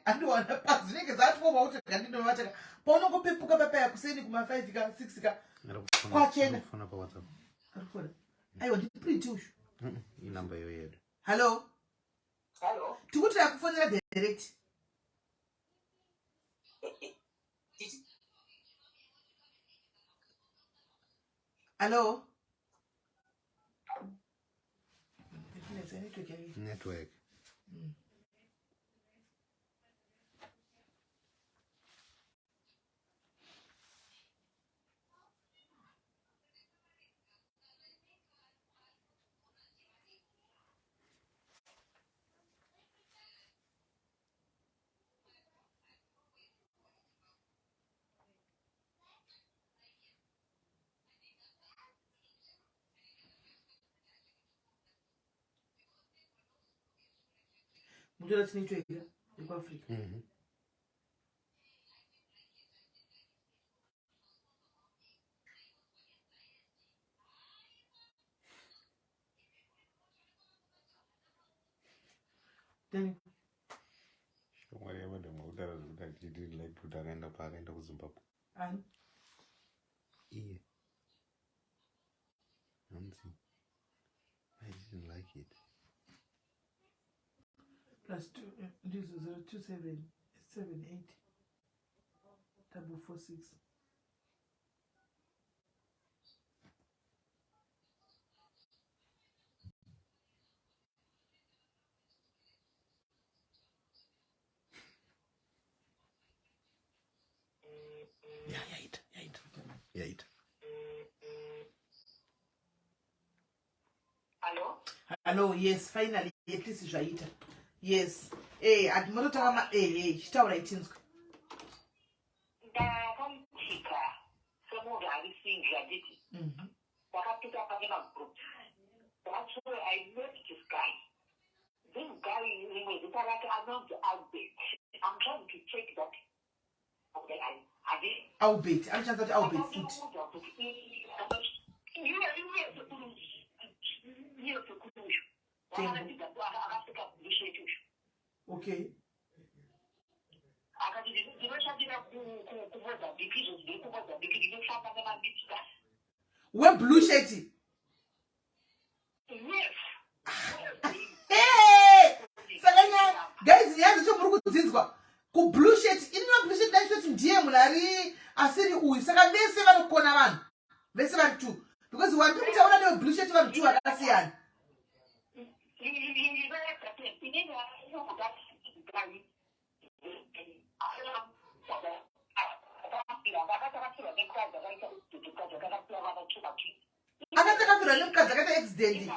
andiwana padzinenge dzatwova kuti gandinovataka paunongopepuka papaya kuseni kuma 5 ka 6 ka kwachena arikufona aiwa ndipriti uyu inamba iyo yedu hallo hallo tikuti akufonera direct hallo network mutora tine choika yekuafrica mhm. Shamwari yamadam akutaura zvekuti achiti like kuti akaenda paakaenda kuzimbabwe ani iye hanzi i didn't like it plus two eh, ndizo 027 78 double 46 ya yaita yaita yaita Hello? Hello, yes, finally, at least zvaita. Yes. Eh, ati mototanga ma eh eh chitaura itinzwe. Ndakaitika semunhu ari single handiti. Mhm. Ndakapika pane magroup. That's where I met this guy. This guy rimwe zita rake anonzi Albert. I'm trying to check that. Okay, I I Albert, anoshandisa kuti Albert futi. Okay. Akati ndinoshandira kumozambique izvo ndiri kumozambique ndinofamba nemamitika Weblue shirt. Yes. Hey! Saka nyaya guys nyaya dzacho muri kudzinzwa kublue shirt ini mablue shirt ndaitoti ndiye munhu ari asiri uyu saka vese vanokona vanhu vese vari two because wandiri kutaura newe blue shirt vanhu two vakasiyana. Akati akafirwa nemukadzi akaita accident.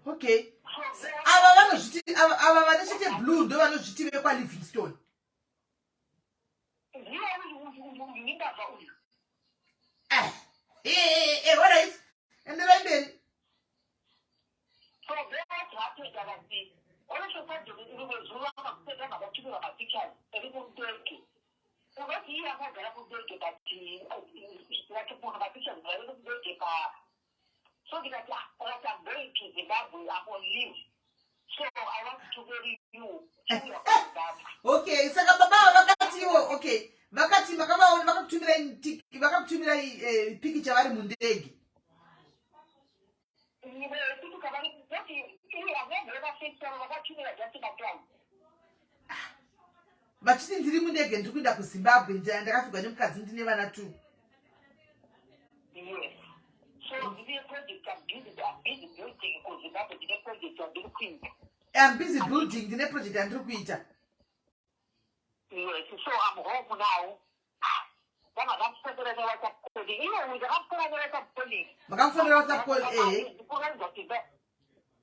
Okay, ava vanozviti ava vane chete blue ndo vanozviti vekwaLivingstone. Eh, eh, eh, alright, enderai mberi. So what happened akati onosopade rimwe zuva makupedza makatumira mapictures eri mundege. Unoti iye akagara mundege, but vati munhu mapictures vari mundege pa. So ndikati, ah, akati, "I'm going to Zimbabwe, I'm on leave. So I want to marry you." Chiuya kuZimbabwe. Okay, saka baba ava vakatiwo, okay, vakati makavaona vakakutumirai pikicha vari mundege. Iwe kuti vari kuti iye amene vakafekisana vakatumira just maclouds. Vachiti ndiri mundege, ndiri kuenda kuZimbabwe, ndakafigwa nemukadzi, ndine vana two. Yes. So ndine project I'm busy building kuZimbabwe, ndine project yandiri kuita. I'm busy building, ndine project yandiri kuita. Yes, so I'm home now. Vanga vamufonera neWhatsApp calling. Iwe uyu ndakamufonera neWhatsApp calling. Makamufonera WhatsApp call, ehe. Kuratidza kuti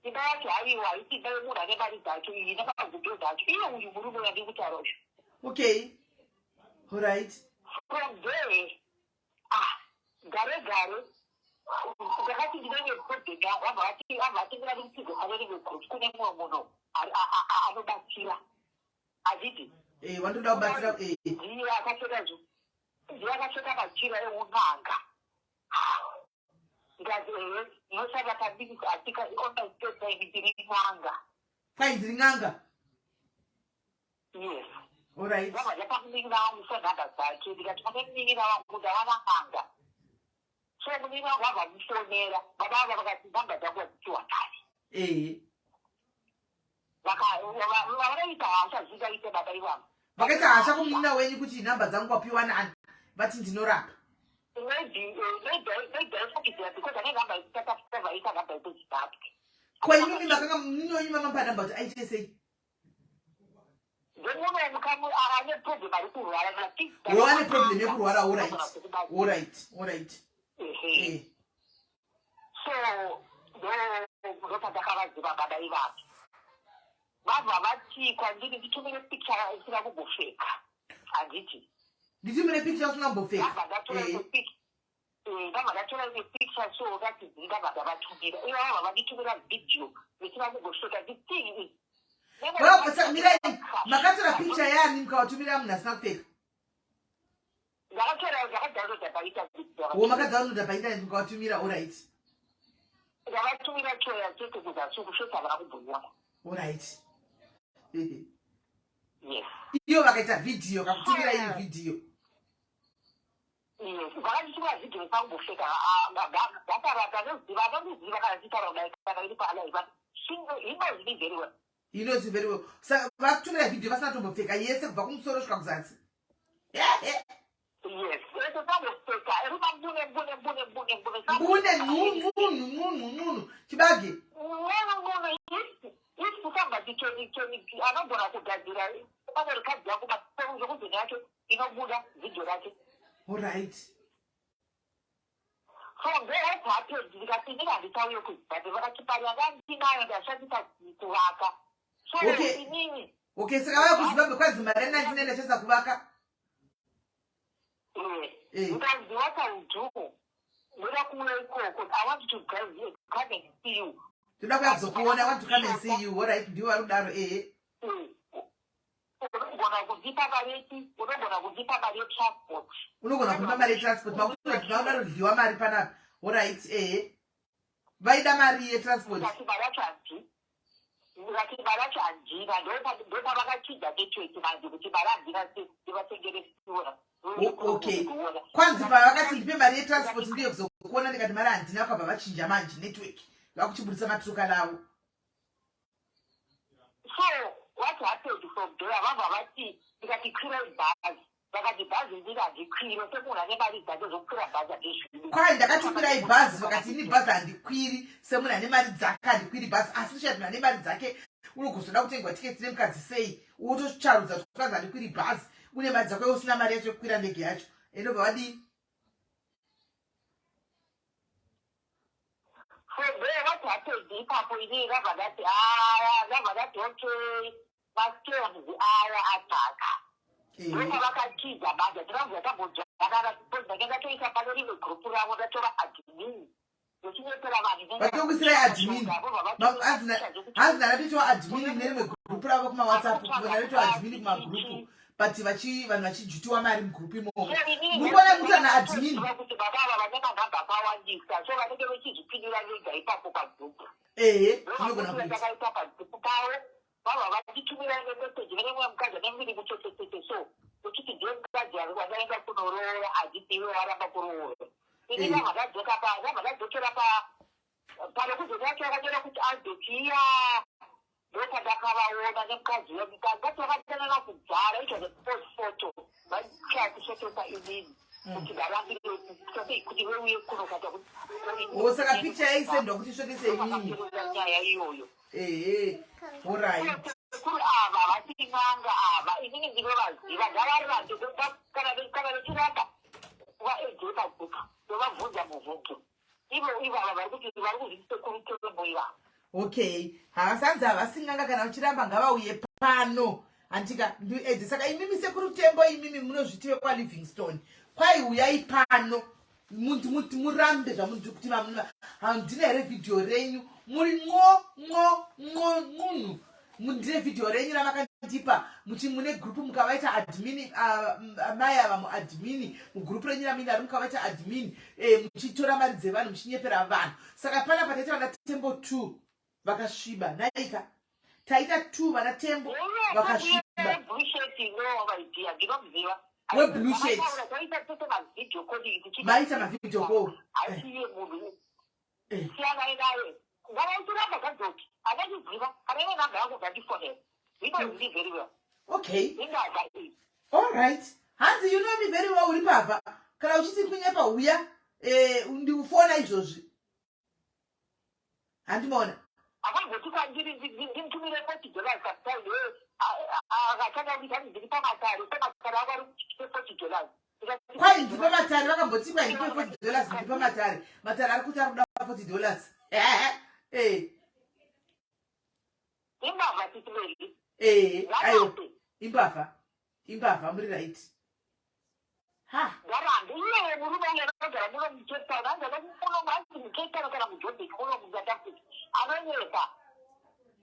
imba yacho haiwa haisi imba yemunhu ane mari dzacho iyi nemagudo dzacho. Iye uyu murume wandiri kutaura uyu. Okay, alright. From there, ah, gare gare ndakati ndinenge project yangu, vabva vati vabva vatumira rutigo pane rimwe group kune mumwe munhu anobatsira, handiti? Eh, wandoda kubatsira, eh. Ndiye akapfeka machira eun'anga. Ndikati, ehe, ndinoshanda padiki asika online time, ndiri n'anga. Kwai ndiri n'anga. Yes. Alright. Ndabva ndapa munin'ina wangu phone number dzake, ndikati mune munin'ina wangu, ndawana n'anga. So munin'ina wangu abva mufonera, baba ava vakati nhamba dzangu vadzipiwa kare. Vakaita hasha zvingaite baba ivavo. Vakaita hasha kumunin'ina wenyu kuti nhamba dzangu wapiwa nani, vati ndinorapa. Maybe aifungidzira because ane nhamba yekuSouth Africa, vaita nhamba yekuZimbabwe. Kwaimimi makanga munin'ina wenyu mamamupa nhamba kuti aite sei? Ndemuno mukamu ane problem, ari kurwara. Wo ane problem yekurwara, alright. Eh. So ndopandakavaziva baba ivavo. Vabva vati kwandiri nditumire picture isina kumbopfeka, handiti? Nditumire picture usina kumbopfeka. Ndabva ndatora imwe picture, ndabva ndatora imwe picture, so ndati ndabva ndavatumira. Ivo vabva vanditumira video isina kumbopfeka. The thing is Mirai, makatora picture yani mukavatumira munhu asina kupfeka? Ndakatora, ndakadownloada painternet. Wo makadownloada painternet mukavatumira, alright. Ndavatumira choya chete kuzasi, kupfeka havana kubvumira. Alright. Yes. Iyo vakaita vhidhiyo, kakutumira iyi vhidhiyo. Yes, vakanditumira vhidhiyo isina kumbopfeka. Gakarata anoziva, anondiziva kana ndichitaura kudai, kana iri palive, but he knows me very well. He knows you very well. Saka vakutumira vhidhiyo vasina tombopfeka, yese kubva kumusoro kusvika kuzasi. Yes, ese sambopfeka iri mambune mbune mbune mbune mbune. Mbune nunu nunu nunu nunu chibage. Nunu nunu. If somebody can anogona kugadzira pane rikadzi yangu zvekuzoni yake inobuda vhidhiyo rake. Alright. So then what happened, ndikati inini handichauye kuZimbabwe. Vakati mari yanga ndinayo ndashandisa kuvaka, so inini Okay, saka vaya kuZimbabwe kwanzi mari yanandine ndashandisa kuvaka. Ndikanzi, what I will do, ndoda kuuya ikoko, I want to come and see you. Toda kuya kuzokuona, I want to come and see you. Alright, ndiwo vari kudaro, ehe. Unogona kundipa mari yeti, unogona kundipa mari yetransport. Unogona kundipa mari yetransport. Makuda kudyiwa mari panapa. Alright, ehe, vaida mari yetransport. Ndikati mari yacho handi, ndikati mari yacho handina. Ndopavakachinja network manje kuti mari handina, ndivatengere fuel. Okay, kwanzi pavakati ndipe mari yetransport ndiye kuzokuona, ndikati mari handina, vakabva vachinja manje network, vakuchibudisa matuka lavo. So what happened from there, vabva vati ndikati kwirai bhazi, vakati bhazi ndiri handikwire semunhu ane mari dzake zvokukwira bhazi handizvidi. Kwai ndakati kwirai bhazi, vakati ini bhazi handikwiri semunhu ane mari dzake handikwiri bhazi, asi ndichati munhu ane mari dzake unogozoda kutengwa tiketi nemukadzi sei, wotocharudza kuti kwanzi handikwiri bhazi, une mari dzako iwe usina mari yacho yekukwira ndege yacho, endobva vadii? From there what happened ipapo, ini ndabva ndati aya, ndabva ndati okay, mascams aya ataka. Ndopavakatiza manje, ndinonzi ndambodzvanana because ndanga ndatoita pane rimwe gurupu ravo, ndatora admin ndochinyepera vanhu. Vatokuisirai admin? Hanzi ndakatoitawo admin mune rimwe gurupu ravo kumawhatsapp, ndatoitawo admin kumagurupu, but vanhu vachijutiwa mari mugurupu imomo. Muri kuona kuti ana admin kuti baba ava vane manhamba akawandisa, so vanenge vechizvipindira vega ipapo pagurupu. Ehe, zvinogona kuita. Ndakaita pagurupu pavo, vabva vanditumira imwe meseji vene mumwe mukadzi ane muviri muchechecheche, so uchiti ndiye mukadzi wandaenda kunoroora, handiti iwe waramba kuroora ini. Ndabva ndadzoka pa ndabva ndadzokera pa pano kuzoti vakanyora kuti Albert iya, ndopandakavaona nemukadzi wemukadzi vakadanana kudhara. It was a post photo, vaitya kusvotesa inini kuti ndarambire kuti veuye kuno kata. O, saka picture yaisendwa kuti svotese imimi? Nyaya iyoyo. Ehe, alright. Sekuru ava vati n'anga ava, inini ndinovaziva, ngavarambe. Kana vechiramba, vaedze paguka, ndovabvunza mubvunzo ivo ivava vari kuti vari kuzviti Sekuru Tembo ivava. Okay, havasanzi havasinganga, kana vachiramba ngavauye pano, handika ndiedze. Saka imimi Sekuru Tembo, imimi munozviti vekwaLivingstone, kwai uyai pano murambe zvamunoti kuti handina here vhidhiyo renyu muri nqo nqo nqo nqunhu. Ndine vhidhiyo renyu ramakandipa muchi mune gurupu, mukavaita admin mai ava muadmin mugurupu renyu ramuinaro, mukavaita admin muchitora mari dzevanhu, muchinyepera vanhu. Saka panapa taita vana Tembo 2 vakasviba naika, taita 2 vana Tembo vakasviba. Blue shirt, no idea, ndinomuziva. Weblue shirt. Taita tese mavideo calling. Maita mavideo call? Haisiye munhu, siyanai naye, ngavaitiramba gadzoki anondiziva. Kana ine namba yangu ngandifonera, he knows me very well. Indava iyi. All right, hanzi you know me very well, uri pavha kana uchiti kunyepa uya ndikufona izvozvi, handimaona. Akamboti kwandiri ndimutumire $40 sometime, akatanga kuti hanzi ndiri pamatare, pamatare ako ari kupe $40. Kwai ndipe matare, vakamboti kwai ndipe $40, ndipe matare, matare ari kuti ari kuda $40. Imbavha titimeri. Aiwa, imbavha, imbavha, muri right ha. Ngarambe iyeye murume uyo anogara muno muCape Town, hanzi muno, hanzi muCape Town kana muJoburg muno muSouth Africa, anonyepa.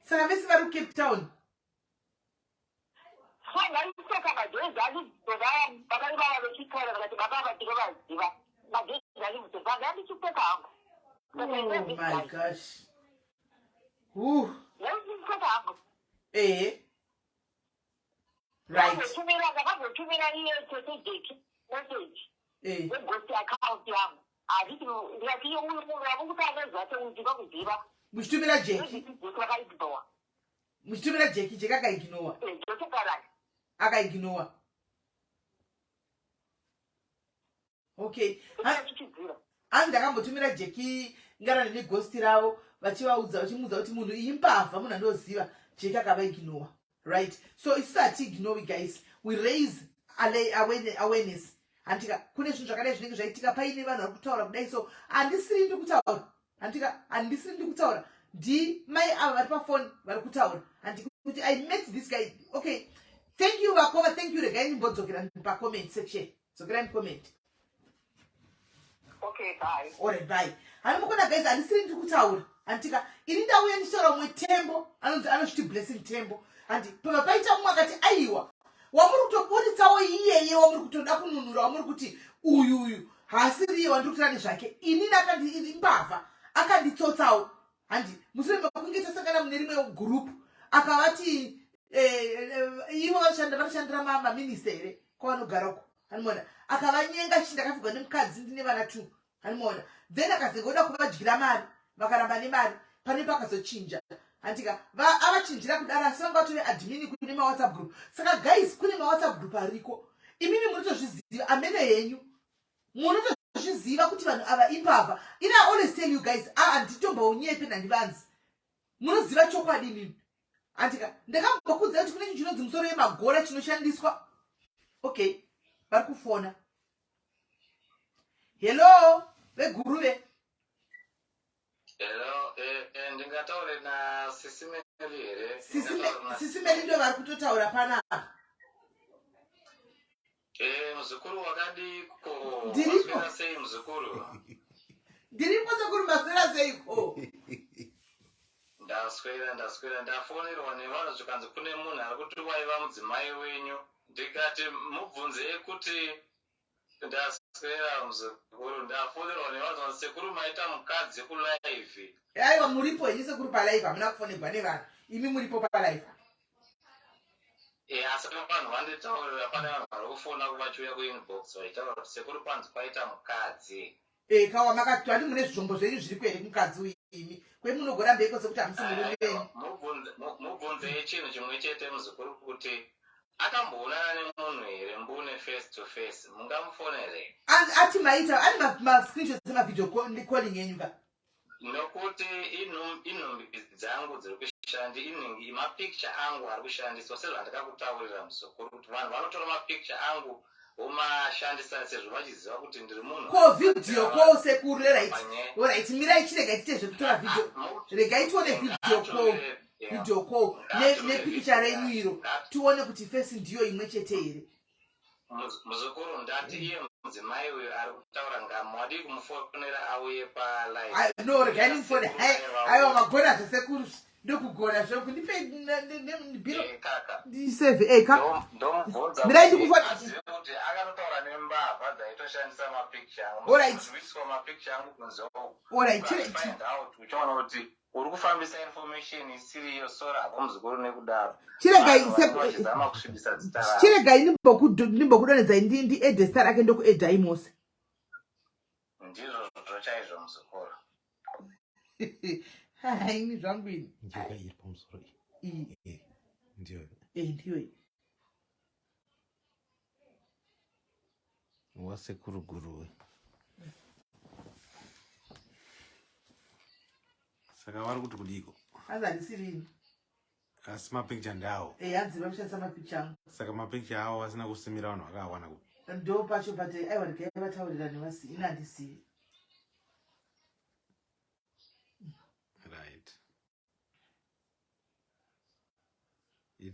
Saka vese vari kuCape Town? So ndaiseka madhezi aliVingstone, baba ivava vechitaura vakati baba ava tinovaziva, madhezi aLivingstone, vandandichipeka hangu. Oh my gosh. Ndaiseka hangu. Ehe, right. Ndakazotumira iye tete Jeki message weghost account yangu, handiti ndikati uyu munhu wakukuti anoziva seuyu, ndinokuziva. Muchitumira Jeki? Jeki vakaignowa. Muchitumira Jeki, Jeki akaignowa? Jeki karani. Akaignowa, okay. Chichidzira. Hanzi ndakambotumira Jeki ngarani neghost ravo, vachivaudza, vachimuudza kuti munhu iyi mbavha, munhu andoziva. Jeki akavaignowa, right? So isusu hatiignowi guys, we raise awareness, handika? Kune zvinhu zvakadai zvinenge zvaitika paine vanhu vari kutaura kudai, so handisiri ndiri kutaura, handika? Handisiri ndiri kutaura, ndimai ava vari pafoni vari kutaura, handi kuti I met this guy. Okay, thank you vakoma, thank you. Regai ndimbodzokera pacomment section, dzokerai mucomment. Okay, bye. Alright, bye. Hani mukona guys, handisiri ndiri kutaura, handika? Ini ndauya ndichitaura umwe Tembo anonzi anozviti Blessing Tembo, handi? Pabva paita mumwe akati aiwa, wamuri kutoburitsawo iyeye wamuri kutoda kununura, wamuri kuti uyu uyu haasiriye wandiri kutora nezvake. Inini akandi imbavha, akanditsotsawo, handi? Mushure mekunge tasangana mune rimwe gurupu, akavati ivo vanoshandira maminista here kwavanogara uko, hanimona? Akavanyenga chii, ndakafigwa nemukadzi, ndine vana two, hanimona? Then akazenge oda kuvadyira mari, vakaramba nemari. Pane pakazochinja. Handika avachinjira kudaro asi vanga vatove admin kune mawhatsapp group. Saka guys kune mawhatsapp group ariko. Imimi munotozviziva amene henyu. Munotozviziva kuti vanhu ava imbavha. Ini I always tell you guys, ah handitombonyepe nandivanzi. Munoziva chokwadi imimi. Handika ndakambokuudzai kuti kune chinhu chinonzi musoro yemagora chinoshandiswa. Okay, vari kufona. Hello, veguruve. Hello, eh, eh, ndingataure na Sisi Meli here? Sisi Meli ndo vari kutotaura panapa. Eh, muzukuru wakadiko? Ndiripo. Maswera sei muzukuru? Ndiripo sekuru maswera seiko? Ndaswera, ndaswera, ndafonerwa nevanhu zvikanzi kune munhu ari kuti waiva mudzimai wenyu. Ndikati mubvunzei kuti Ndaswera muzukuru, ndafonerwa nevanhu vanzi sekuru maita mukadzi kulive. Aiwa muripo henyu sekuru palive, hamuna kufonerwa nevanhu. Imi muripo palive. Eh, asi vanhu vanditaurira pane vanhu vari kufona vachiuya kuinbox vachitaura kuti sekuru panzi paita mukadzi. Eh, kawa makati handi mune zvombo zvenyu zviri kuhere kumukadzi uyu imi. Kwe munogorambeiko sekuti hamusi murume wenyu. Mubvunzei chinhu chimwe chete muzukuru kuti Akamboonana nemunhu here mbune face to face mungamufonere? Ati maita ane mascreenshots emavideo calling enyu ka? Nokuti inhumbi dzangu dziri kushandi inhingi mapicture angu ari kushandiswa sezvandakakutaurira muzukuru kuti vanhu vanotora mapicture angu vomashandisa sezvo vachiziva kuti ndiri munhu. Ko video call sekuru right right mirai chirega tiite zvekutora video regai tione video call. video call nepikicha renyu iro tione kuti fesi ndiyo imwe chete here. Muzukuru ndati iye mudzimai uyu ari kutaura ngamo wadii kumufonera auye palive. No regai ndimufone. Aiwa magona zvesekuru ndokugona zveku ndipe biro eh, kaka ndisave eh ka ndomubvunza mirai ndikufona kuti akatotaura nembavha dzaitoshandisa mapicture angu Alright. kuiswa mapicture angu kunze uku Alright, find out uchaona kuti Uri kufambisa information isiri iyo sorry hako muzukuru nekudaro. Chiregai Vanhu vanenge vachizama kusvibisa zita rako. Chiregai ndimbokudonhedzai ndi ndi add zita rake ndokuedai mose. Ndizvozvo chaizvo muzukuru. Ha ini zvangu ini. Ndiyo iri pamusoro iyi. Eh, ndiyo. Eh ndiyo iyi. Wasekuru Guruwe. Saka vari kuti kudiko? Hanzi handisiri ini. Asi mapicture ndawo. Eh, hanzi vari kushandisa mapicture angu. Saka mapicture awo asina kusimira vanhu vakawana kupi? Ndo pacho but aiwa regai vataurirane vasi ini handisivi. Right.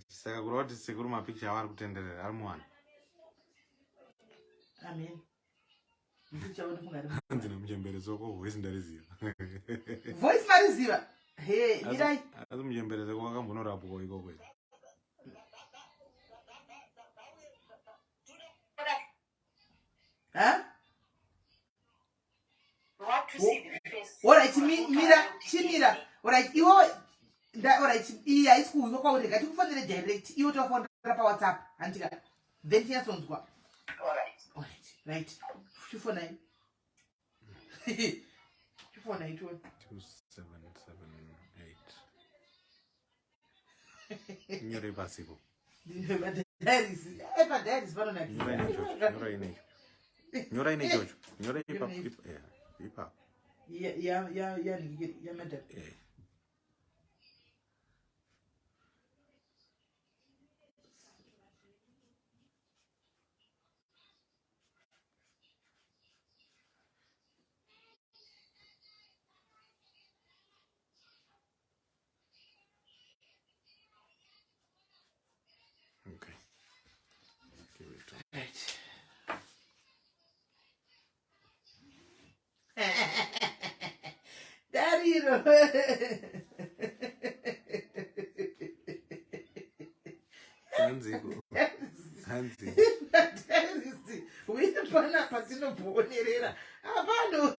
Saka kureva kuti sekuru mapicture awo ari kutenderera ari muwana. Amen. Hanzi namuchembere soko voice ndariziva. Voice mariziva? He, mirai. Asi muchembere soko wakambonorapwa ikoko. Ha? Alright, mira, chimira. Alright, iwo nda alright, iyi haisi kuuyiwa kwauri rega tikufonere direct iwe tofonera paWhatsApp handika then tinyatsonzwa. Alright. Alright, right. Chifonai. Chifonai tione. 2778. Nyore pasipo. Ndine padiaries panonakidza. Nyorai necho. Nyorai nechocho. Nyorai ipapo. Ipapo. Ya ya ya ya ya madam. Eh. Okay. Give it to Right. Dariro. Hanziko. Hanzi. Uye panapa tinoboonerera. Apano.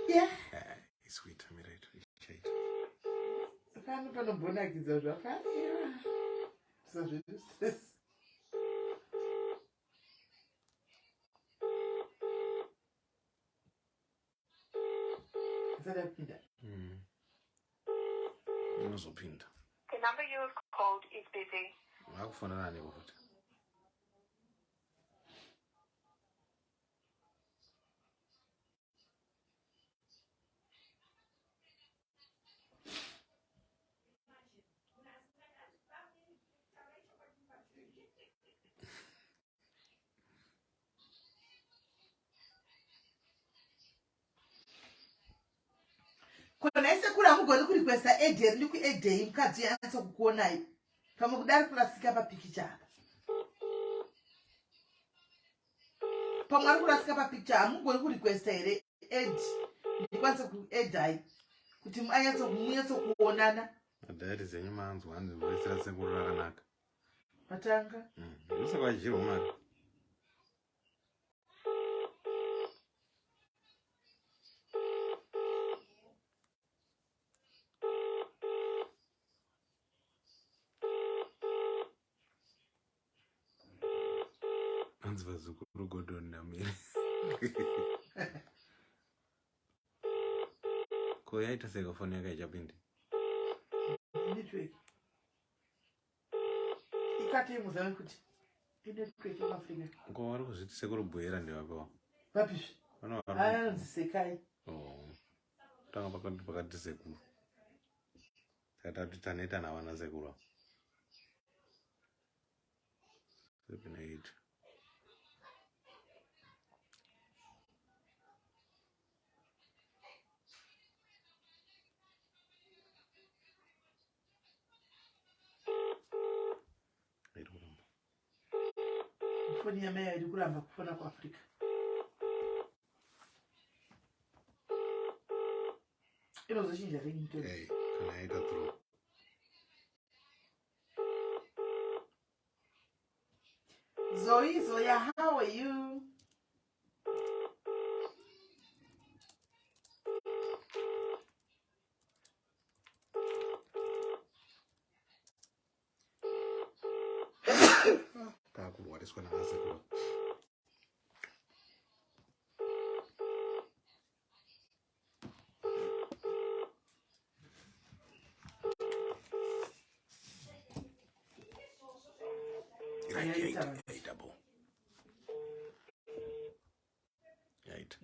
Yeah. Isweet, mira ichaita. Pano panombonakidza zvakaiwa. Sazvedu stress. Asati apinda. Vanozopinda. The number you have called is busy. Vakufonera aniko futi? Ko nhai sekuru hamugoni kurequesta aid here ndikuedhei mukadzi uyo anyatso kukuonai pamwe kuda ari kurasika papikicha apa pamwe ari kurasika papikicha hamugoni kurequesta here aid ndikwanise kuedhai kuti anyatso munyatso kuonana. Madhairi dzenyu manzwa hanzi voice rasekuru rakanaka. Matanga. Ndosaka vachidyiwa mari. Hanzi vazukuru Gordon naMary. Ko yaita sei foni yake ichapinde? Network. Ikate muzame kuti inetwork yemuAfrica. Ko vari kuzviti sekuru Buhera ndevapiwa? Vapizve? Vano vari. Aya anonzi Sekai. Oh. Tanga pakati pakati sekuru. Saka tati taneta navana sekuru ava. 7 8. Iri kuramba. Foni yamai iri kuramba kufona kuAfrica. Inozochinja ringtone. Hey, kana yaita through. Zoe, Zoya, how are you? Takurwariswa nanasekuru. Right, Yaita. yaita, yaita bo. Yaita.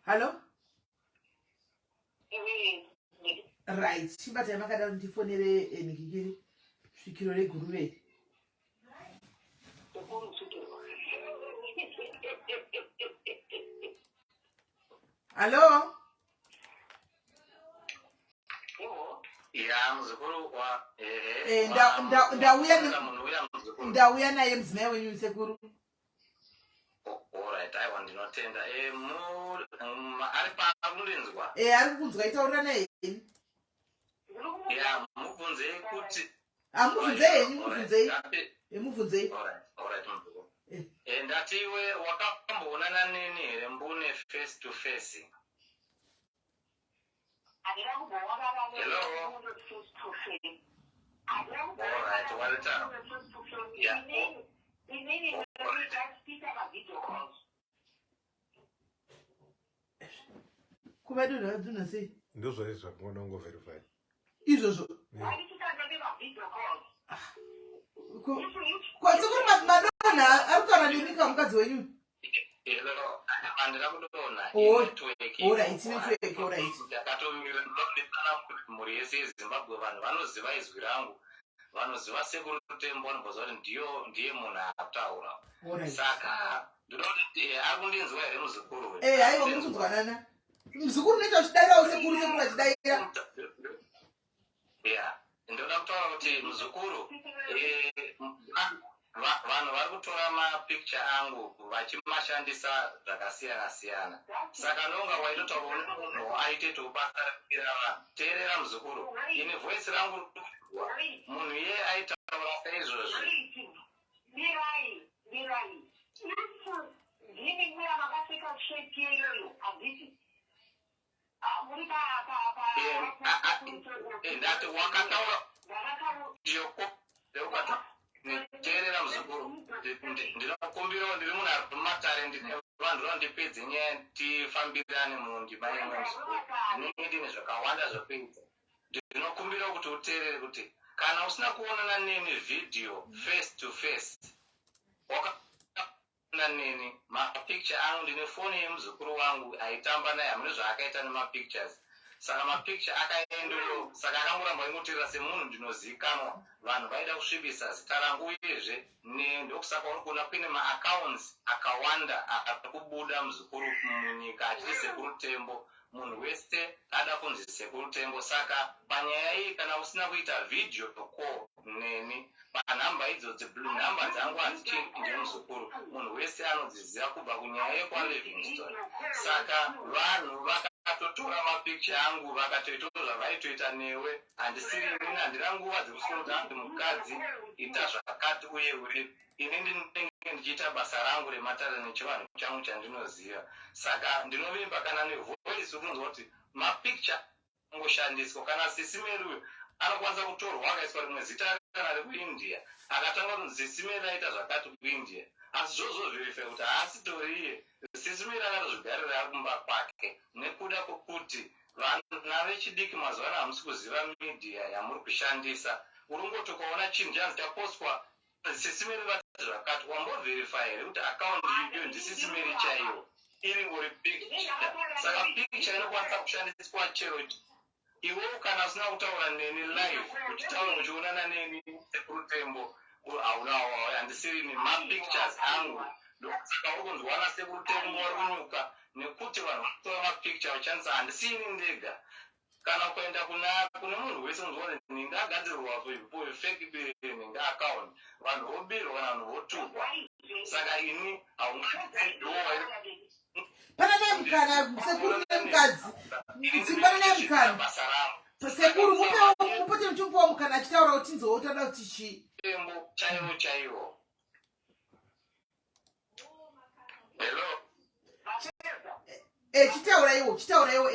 Hallo? Right, chibatai makadaro ndifonere nikikiri svikiro reguruve. Hallo? Ya muzukuru wa ehe. Ndauya Munhu uya muzukuru. Ndauya naye mudzimai wenyu sekuru. Alright, aiwa ndinotenda. Ari paakundinzwa? Ari kukunzwa, itaurira naye henyu. Ya, mubvunzei kuti Hamubvunzei henyu, mubvunzei. Alright, Mubvunzei. Alright, muzukuru. Eh. Ndati iwe wakamboonana neni here mbune face to face? Hello? Alright, Walter. Yeah. Inini ndinoita mavideo calls. Kuva dunha sei? Ndozvaizvi zvakungoda kungoverify. Izvozvo. Waitikanga nemavideo calls. Kwasekuru madonha ari kutaura nemi ka mukadzi wenyu. Hello, handina kudonha. Oh, Network. Alright, network, alright. Ndakatomira ndinodetsana kuti mhuri yese yeZimbabwe, vanhu vanoziva izwi rangu, vanoziva sekuru Tembo, vanomboziva kuti ndiyo ndiye munhu ataura. Alright. Saka ndinoda kuti ari kundinzwa here muzukuru we? Haiwa, muri kunzwanana. Muzukuru unoita uchidairawo sekuru, sekuru achidaira. Ya, ndoda kutaura kuti muzukuru, vanhu vari kutora mapicture angu vachimashandisa zvakasiyana siyana, saka nonga waitotaura une munhu aite basa rekubira vanhu. Teerera muzukuru, ini voice rangu riri kuinzwa. Munhu iye aitaura saizvozvi. Mirai, mirai. Isu ndimi muya makapfeka shirt iyoyo, handiti? Ah, muri pa pa pa Ndati wakataura Ndakataura. Teerera muzukuru, ndinokumbirawo, ndiri munhu ari mumatare, ndine vanhu. Ndoda ndipedze nyaya, tifambirane mundima imwe, muzukuru. Ndinenge ndine zvakawanda zvekuita. Ndinokumbira kuti uteerere kuti kana usina kuonana neni video face to face, wakaona neni mapicture angu, ndine foni yemuzukuru wangu aitamba naye, hamune zvaakaita nemapictures. Saka mapicture akaendeyo, saka akangoramba ingoteerera semunhu ndinozivikanwa. Vanhu vaida kusvibisa zita rangu, uyezve ndokusaka uri kuona kuine maaccounts akawanda ari kubuda, muzukuru, munyika achiti Sekuru Tembo. Munhu wese ada kunzi Sekuru Tembo. Saka panyaya iyi, kana usina kuita video call neni panhamba idzodzi, nhamba dzangu hadzichinje, muzukuru, munhu wese anodziziva kubva kunyaya yekwaLivingston. Saka vanhu vakatotora mapicture angu, vakatoitawo zvavaitoita newe. Handisiri inini, handina nguva dzekuswera kuti hanzi mukadzi ita zvakati uye uri. Ini ndinenge ndichiita basa rangu rematare nechivanhu changu chandinoziva. Saka ndinovimba kana nevoice urinonzwa kuti mapicture angoshandiswa. Kana Sisi Mary uyo anokwanisa kutorwa akaiswa rimwe zita kana rekuIndia, akatanga kunzi Sisi Mary aita zvakati kuIndia, asi zvozovherify kuti haasitoriye. Sisi Mary akatozvigarira ari kumba kwake nekuda kwokuti vana vechidiki mazuva ano hamusi kuziva media yamuri kushandisa. Uri ukaona chinhu chanzi chapostwa, Sisi Mary vati zvakati, wambovherify here kuti account iyo ndiSisi Mary chaiyo, iringori picture? Saka picture inokwanisa kushandiswa chero iwewo kana usina kutaura neni live, uchitaura uchionana neni Sekuru Tembo, hauna, handisirini mapictures angu. Saka uri kunzwana Sekuru Tembo vari kunyuka nekuti vanhu vakutora mapicture vachishandisa. Handisini ndega. Kana kuenda kuna kune munhu wese unzwa kuti nhingi agadzirwa fake nhingi account, vanhu vobirwa kana vanhu votukwa. Saka ini haungadowa. Pananai mukana, sekuru nemukadzi, pananai mukana. Basa rangu. Sekuru, mupewo, mupote muchimupawo mukana achitaura kuti tinzowo tada kuti chii. Tembo chaiwo chaiwo. Hello? Chitauraiwo, chitauraiwo.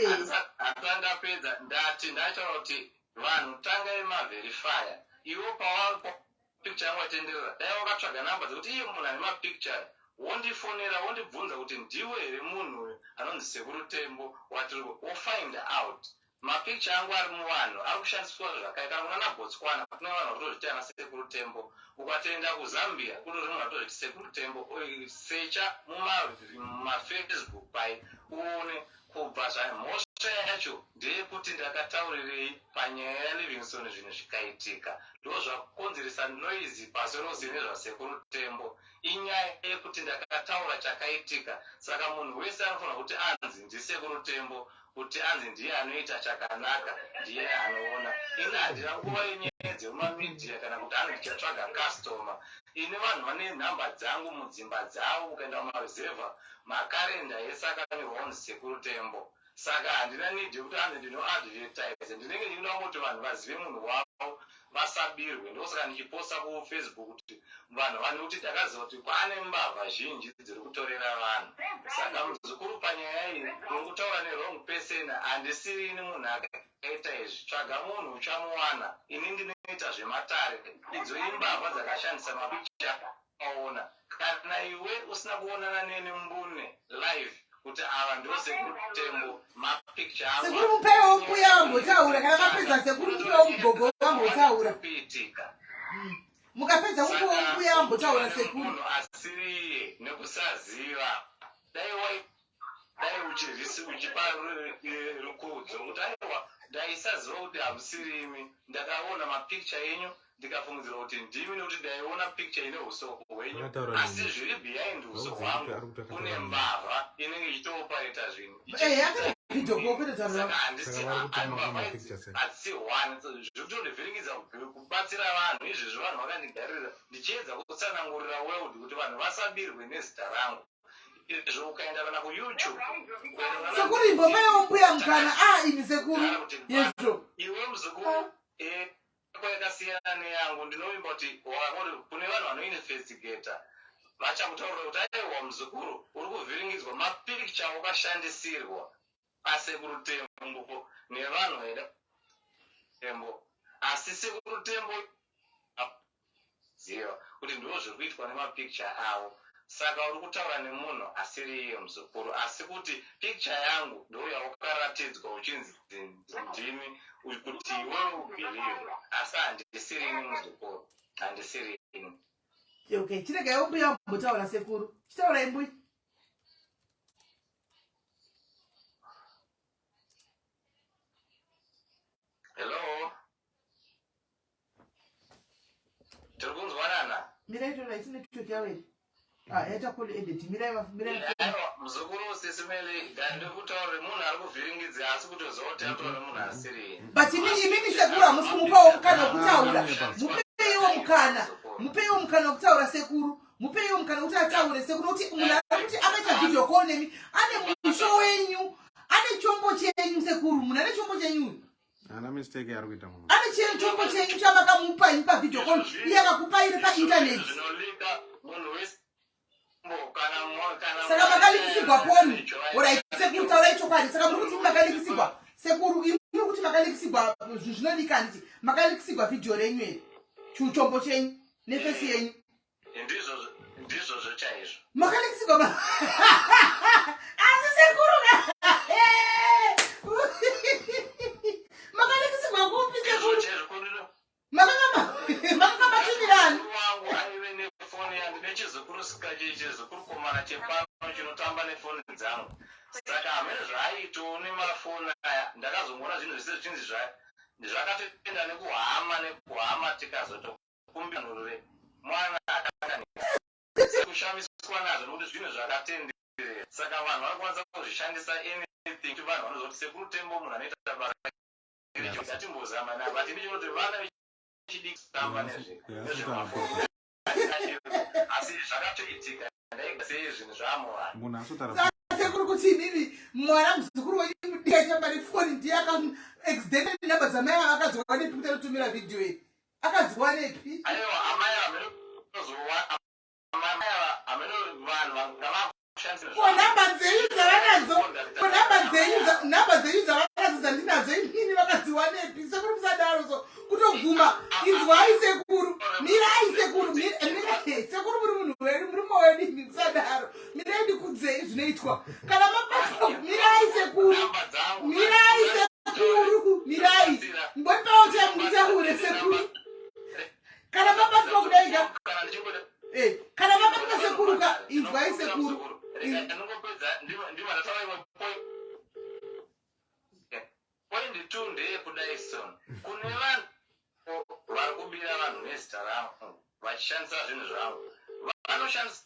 Handandapedza. Ndati ndataura kuti vanhu tangai maverifya. Iwo pawapicture yangu watenderera, dai wakatsvaga namba dzekuti iye munhu ane mapicture, wondifonera, wondibvunza kuti ndiwe here munhu uyu anonzi Sekuru Tembo watiri, wofind out mapicture angu ari muvanhu ari kushandiswa zvakaita. Kana kuna naBotswana kune vanhu vakutozviti ana Sekuru Tembo. Ukatoenda kuZambia kutori munhu atozviti Sekuru Tembo. Secha mumaFacebook pai uone kubva zvamhosva yacho ndeyekuti ndakataurirei panyaya yaLivingston, zvinhu zvikaitika. Ndo zvakonzeresa noise pasi rose nezvaSekuru Tembo, inyaya yekuti ndakataura chakaitika. Saka munhu wese anofanira kuti anzi ndiSekuru Tembo, kuti anzi ndiye anoita chakanaka, ndiye anoona. Ini handina nguva yenyaya dzemumamedia kana kuti anzi ndichatsvaga customer. Ini vanhu vane nhamba dzangu mudzimba dzavo. Ukaenda mumaruzevha, makarenda ese akanyorwa kunzi Sekuru Tembo. Saka handina need yekuti anzi ndinoadvertise. Ndinenge ndichida kungoti vanhu vazive munhu wavo, vasabirwe. Ndosaka ndichiposta kuFacebook kuti vanhu vane kuti ndakaziva kuti kwaane mbavha zhinji dziri kutorera vanhu. Saka muzukuru, panyaya iyi uri kutaura newrong person. Handisirini munhu akaita izvi. Tsvaga munhu, uchamuwana. Ini ndinoita zvematare, idzo imbavha dzakashandisa mapicture aona. Kana iwe usina kuonana neni mbune live kuti ava ndoSekuru Tembo, mapicture angu. Sekuru, mupewo mbuya vambotaura. Kana mapedza, sekuru, mupewo mugogo vambotaura. Kuitika. Mukapedza, mupewo mbuya vambotaura, sekuru. Munhu asiriye nekusaziva, dai wai dai uchirisi uchipa rukudzo kuti aiwa, ndaisaziva kuti hamusirimi, ndakaona mapicture enyu ndikafungidzira kuti ndimi, nekuti ndaiona picture ine uso hwenyu. Akataura Asi nini? zviri behind uso Vaudze kuti hwangu ari kuti akataura kune nini. mbavha inenge ichitoopareta zvinhu. Akada video call kwete Saka taura. handisi Saka vari kutuma mbavha idzi mapictures aya. hadzisi one. Zviri kutondivhiringidza kubatsira vanhu izvezvi. Vanhu vakandigarira ndichiedza kutsanangurira world kuti vanhu vasabirwe nezita rangu. Izvo ukaenda kana kuYouTube, ukaenda kana Sekuru, imbopewo mbuya mukana. A, ini sekuru yezvo. Iwe muzukuru, yako yakasiyana neyangu. Ndinovimba kuti kune vanhu vanoinvestigata vachakutaurira kuti aiwa, muzukuru, uri kuvhiringidzwa, mapicture wakashandisirwa aSekuru Tembo nevanhu vaida Tembo, asi Sekuru Tembo ziva kuti ndo zviri kuitwa nemapicture avo. Saka uri kutaura nemunhu asiri iye muzukuru asi kuti picture yangu ndoyaukaratidzwa uchinzi ndini kuti iwewe ubelieve asi handisiri ini muzukuru handisiri ini. Okay, chiregai mbuya mbotaura sekuru. Chitaurai mbuya. Hello. Tiri kunzwanana? Mirai tora isi network yavo here? Ah, yaita call ended. Mirai mirai. Aiwa, muzukuru sisi Meli, ndiri kutaura munhu ari kuvhiringidza asi kutoziva kuti ataura nemunhu asiri. But imini imini sekuru hamusi kumupawo mukana wekutaura. Mupeiwo mukana. Mupeiwo mukana wekutaura sekuru. Mupeiwo mukana wekuti ataure sekuru nokuti munhu ari kuti akaita video call nemi ane musho wenyu. Ane chombo chenyu sekuru. Munhu ane chombo chenyu uyu. Ana mistake yaari kuita munhu. Ane chero chombo chenyu chamakamupa imi pavideo call iye akakupa iri painternet. Saka makalikisigwa poni. Orai sekuru taurai chokwadi. Saka muri kuti makalikisigwa. Sekuru imi muri kuti makalikisigwa zvinhu zvinodika handiti makalikisigwa video renyu here? Chombo chenyu nefesi yenyu. Ndizvozvo ndizvozvo chaizvo. Makalikisigwa ma asi sekuru makalikisigwa kupi sekuru? Makanga matumirani? Wangu aive nefoni yangu nechizukuru chizukuru komana chepano chinotamba nefoni dzangu. Saka hameno zvaaitawo nemafoni aya ndakazongoona zvinhu zvese zvichinzi zvakatoenda nekuhama nekuhama tikazoto kumbira mwana akakanganisa kushamiswa nazvo nokuti zvinhu zvakatenderera saka vanhu vanokwanisa kuzvishandisa anything kuti vanhu vanoziva kuti sekuru tembo munhu anoita basa ngatimbozama navo but ndichinoti vana vechidiki tamba nezvemafoni asi zvakatoitika ndaigwa sei zvinhu zvamuvanhu munhu asotara sekuru kuti inini mwana muzukuru wenyu mudiki aitamba nefoni ndiye akaexidentally namba dzamai ava akadziwanepi kuti anotumira vhidhiyo iyi Akadziwanepi? Aiwa amai ava hameno amai ava hameno vanhu vanga vakushandisa. Ko nhamba dzenyu dzavanadzo? Ko nhamba dzenyu nhamba dzenyu dzavanadzo dzandinadzo inini vakadziwanepi? Sekuru musadaro so kutobvuma inzwai sekuru mirai sekuru mirai sekuru muri munhu wedu murume wedu imi musadaro mirai ndikudzei zvinoitwa kana mabatwa mirai sekuru mirai sekuru mirai mbonipawo chamutaure sekuru kana mabatwa kudai ka eh, kana mabatwa sekuru ka inzwai sekuru Point two ndeyekudai son kune vanhu vari kubira vanhu nezita rangu vachishandisa zvinhu zvangu vanoshandisa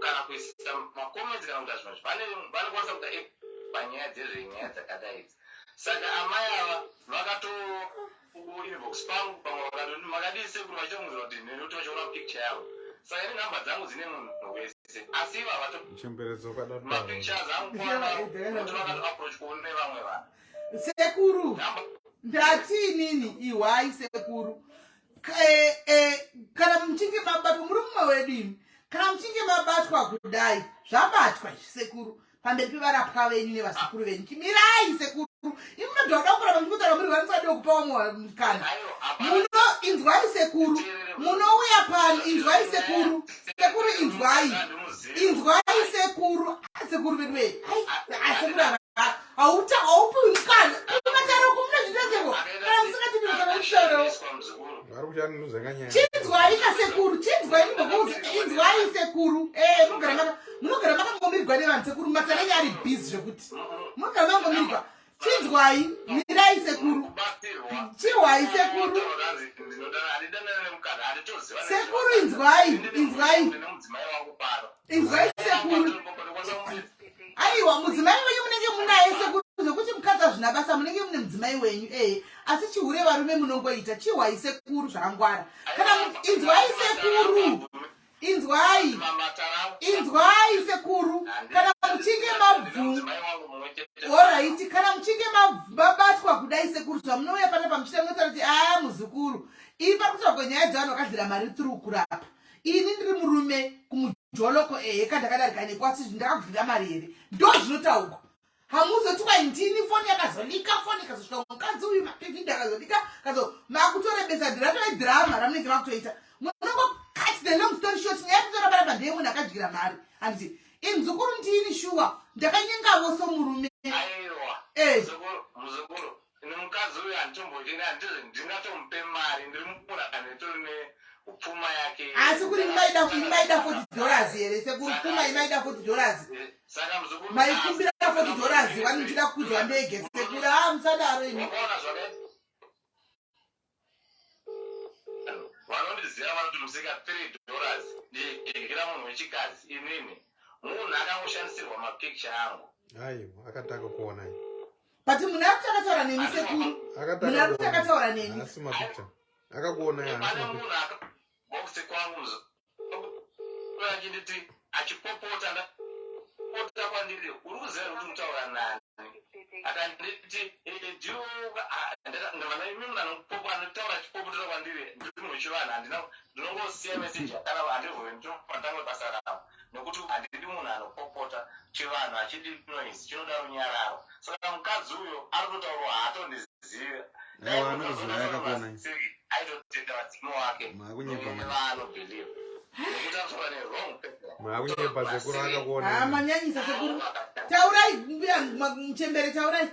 kana kuisa macomments kana kuita zvimwe vanokwanisa kuita panyaya dzezvenyaya dzakadai idzi saka amai ava vakato inbox pangu pamwe vakatoti makadii sekuru vachitonzwa kuti nekuti vachiona picture yavo saka ini nhamba dzangu dzine munhu wese asi ivo havatochemberedzo mapictures angu kwana kuti vakatoapproach kuone vamwe vanhu sekuru ndati inini ihwai sekuru eh, eh, kana muchinge mabatwa muri mumwe wedu imi kana muchinge mabatwa kudai zvabatwa izvi sekuru pamberi pevarapwa venyu nevazukuru venyu chimirai sekuru imi munodhoda kuramba muchikutaura muri vanisade kupa vamwe mukana muno inzwai sekuru munouya pano inzwai sekuru sekuru inzwai inzwai sekuru sekuru vedu vei ai sekuru ava hauta haupiwi mukana kumataroko mune zvitezeko kana musingatipi mukana muchitaurawo chinzwai kasekuru chinzwai ndimbokuudza inzwai sekuru eh munogara maka munogara makangomirigwa nevanhu sekuru matare enyu ari busy zvekuti munogara makangomirigwa chinzwai mirai sekuru chihwai sekuru sekuru inzwai inzwai inzwai sekuru aiwa mudzimai wenyu munenge munaye sekuru zvekuti mukadzi hazvina basa munenge mune mudzimai wenyu ee asi chihure varume munongoita chihwai sekuru zvakangwara kana inzwai sekuru inzwai inzwai sekuru kana muchinge mabvu oraiti kana muchinge mabatwa kudai sekuru zvamunouya pana pamuchita munotaura kuti aa muzukuru iri pari kutaurwa nyaya dzevanhu vakadlira mari through kurapa ini ndiri murume kumujoloko ehe kandakadarika nekwasi ndakakudlira mari here ndo zvinotaurwa hamuzoti kwai ndini foni yakazolika foni ikazosvika mukadzi uyu mapivhidhi akazolika kazo makutorebesa dhiratove dhirama ramunenge makutoita munongo cut the long story short nyaya kutora ndeyemunhu akadyira mari handiti inzukuru ndini shuwa ndakanyengavo somurume Aiwa. Eh. Muzukuru, muzukuru. Ini mukadzi uyu handitomboiti ndingatomupe mari ndiri munhu anetori nepfuma yake. Asi kuri maida maida $40 here sekuru? Pfuma imaida $40. Saka muzukuru Maikumbira $40 wani muchida kukudzwa ndege sekuru. Ah, musadaro imi. Wakaona zvakaita vanondiziva vanoti musika $3 ndidyira munhu wechikadzi inini munhu akangoshandisirwa mapicture angu. Aiwa, akatanga kuonai. But munhu ari kuti akataura nemi sekuru. Munhu ari kuti akataura nemi. Haasi mapicture. Akakuonai haasi Pane mapicture. munhu akabox kwangu achinditi achipopota ndapota kwandiri uri kuziva kuti kutaura nani akanditi ndiuvana imi munhu anopopo anotaura achipopotera kwandiri ndiri munhu wechivanhu handina ndinongosiya meseji yakadaro handivhuri ndinopandange basa ravo nekuti handidi munhu anopopota chivanhu hachidi noise chinoda runyararo saka mukadzi uyo ari kutotaurwa haatondizive. Aiwa, anokuziva yakakuonai. Aitotenda vadzimu wake. Maakunyepa manje. Nevaanobelieve nekuti anotaura newrong person. Maakunyepa sekuru Ah, akakuonai. manyanyisa sekuru. Taurai mbuya muchembere taurai.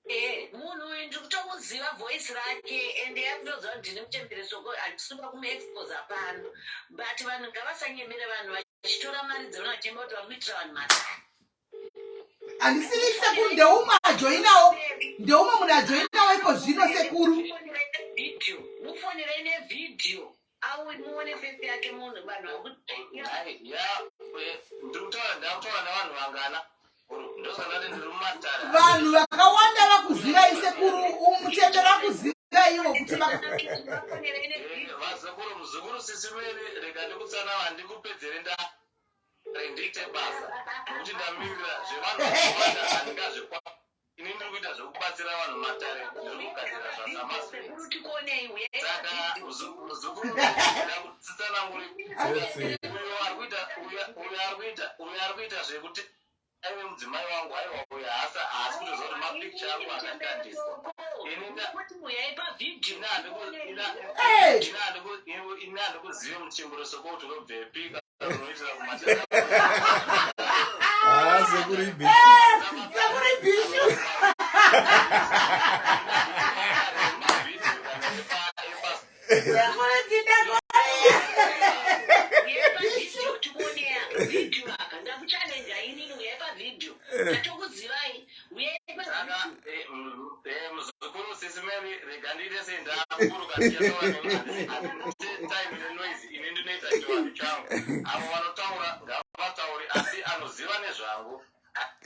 Eh, munhu uyu ndiri kutomuziva voice rake ende yakutoziva kuti ndine muchembere soko handisi kuda kumuexposa pano but vanhu ngavasanyemere vanhu vachitora mari dzevanhu vachimba kuti vari kuitira vanhu mari. Handisiri sekuru, ndeumwe ajoinawo. Ndeumwe munhu ajoinawo iko zvino sekuru. Video mufonere nevhidhiyo au muone face yake munhu vanhu Hai, ya ndiri kutaura ndakutaura nevanhu vangana ndosaka ndati ndiri mumatare. Vanhu vakawanda vakuzivai sekuru, muchembere vakuzivaiwo kuti vafonere nevhidhiyo. Vazukuru muzukuru sisimeri rega ndikutsana handikupedzere nda ndiite basa nekuti ndamirira zvevanhu vakawanda handingazvikwa ini ndiri kuita zvekubatsira vanhu matare ndiri kugadzira zvasamasvets. Sekuru tikuonei uyai Saka pavhidhiyo. muzukuru ndakutsitsananguri Tsetse. uyo ari kuita uyo ari kuita uyo ari kuita zvekuti aive mudzimai wangu aiwa uyo haasi haasi kutoziva kuti mapicture angu akashandiswa. Ini Kuti uyai pavhidhiyo. Eh. Ini handikuzive muchimburo sokuti unobvepi kana unoitira kumatare. Ah, sekuru ibhishu. Sekuru ibhishu. Sekuru ndindagoria. Uyai pavhidhiyo tikuonea vhidhiyo aka ndakuchalenja inini uyai pavhidhiyo tatokuzivai uyai Saka pavhidhiyo. muzukuru sisimeri rega ndiite sendakuruka time nenoise ini ndinoita chivanhu changu avo vanotaura ngavataure asi anoziva nezvangu.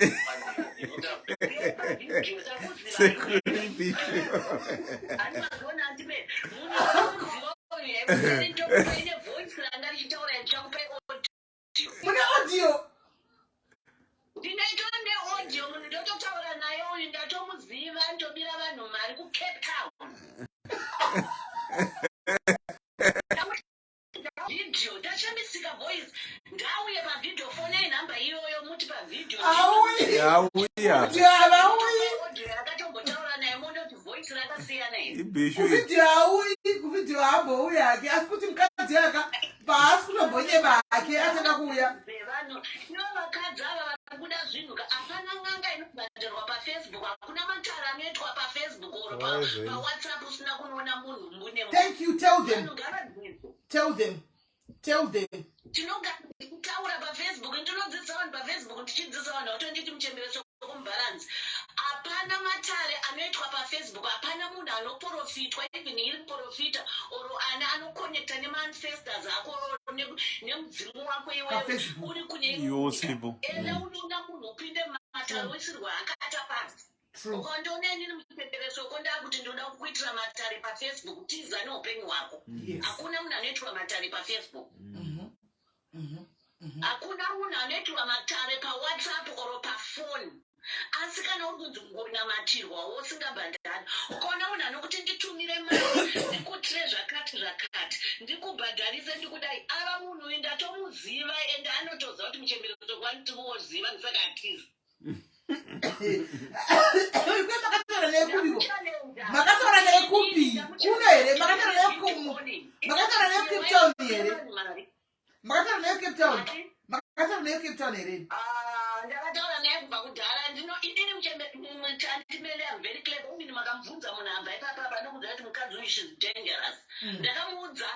Uyai pavhidhiyo takuzivai. Sekuru ibhishu. Handimaziona andipe munhu anoziva uyu ndokupai nevoice ranga richitaura ndichakupai audio. Mune audio? Ndinoitwa neaudio munhu ndototaura naye uyu ndatomuziva ndobira vanhu mari kuCape Town. Vhidhiyo ndachamisika voice ngauye pavhidhiyo fonei nhamba iyoyo muti pavhidhiyo. Auyi. Auya. Audio havauyi. Audio yakatombotaura naye mondoti voice rakasiyana iri. Ibhishu iri. Kuvhidhiyo auyi, kuvhidhiyo hambouyi hake asi kuti mukadzi aka paasi kutombonyeba hake atanga kuuya. Vevanhu ivo vakadzi ava vari kuda zvinhu ka hapana n'anga inobhadharwa paFacebook hakuna matare anoitwa paFacebook or Waizve. paWhatsApp usina kunoona munhu mbune. Thank you, tell them. Vanhu ngavadzidze. Tell them, tell them. Tinogataura paFacebook ndinodzidzisa vanhu paFacebook ndichidzidzisa vanhu vatonditi muchembere sokumubharanzi hapana matare anoitwa paFacebook hapana munhu anoprofitwa even iri kuprofita or ana anoconnecta nemaancestors ako or nemudzimu wako iwewe PaFacebook. Uri kune Iwe usipo. enda unoona munhu upinde mumatare woisirwa akata pasi. True. Ukandiona inini muchembere soko ndakuti ndoda kukuitira matare paFacebook tiza neupenyu hwako. Hakuna munhu anoitwa matare paFacebook. Hakuna munhu anoitwa matare paWhatsApp or pafoni asi kana uri kunzi kungonamatirwawo usingabhadhari ukaona munhu anokuti nditumire mari ndikutire zvakati zvakati ndikubhadharise ndikudai ava munhu uyu ndatomuziva ende anotoziva kuti muchembere soko anotimoziva ndisaka atizi. Kwe makataura naye kupiko? Makataura naye kupi? Kuno here? Makataura naye makataura naye Cape Town here? Makataura uyu, she's dangerous. Ndakamuudza,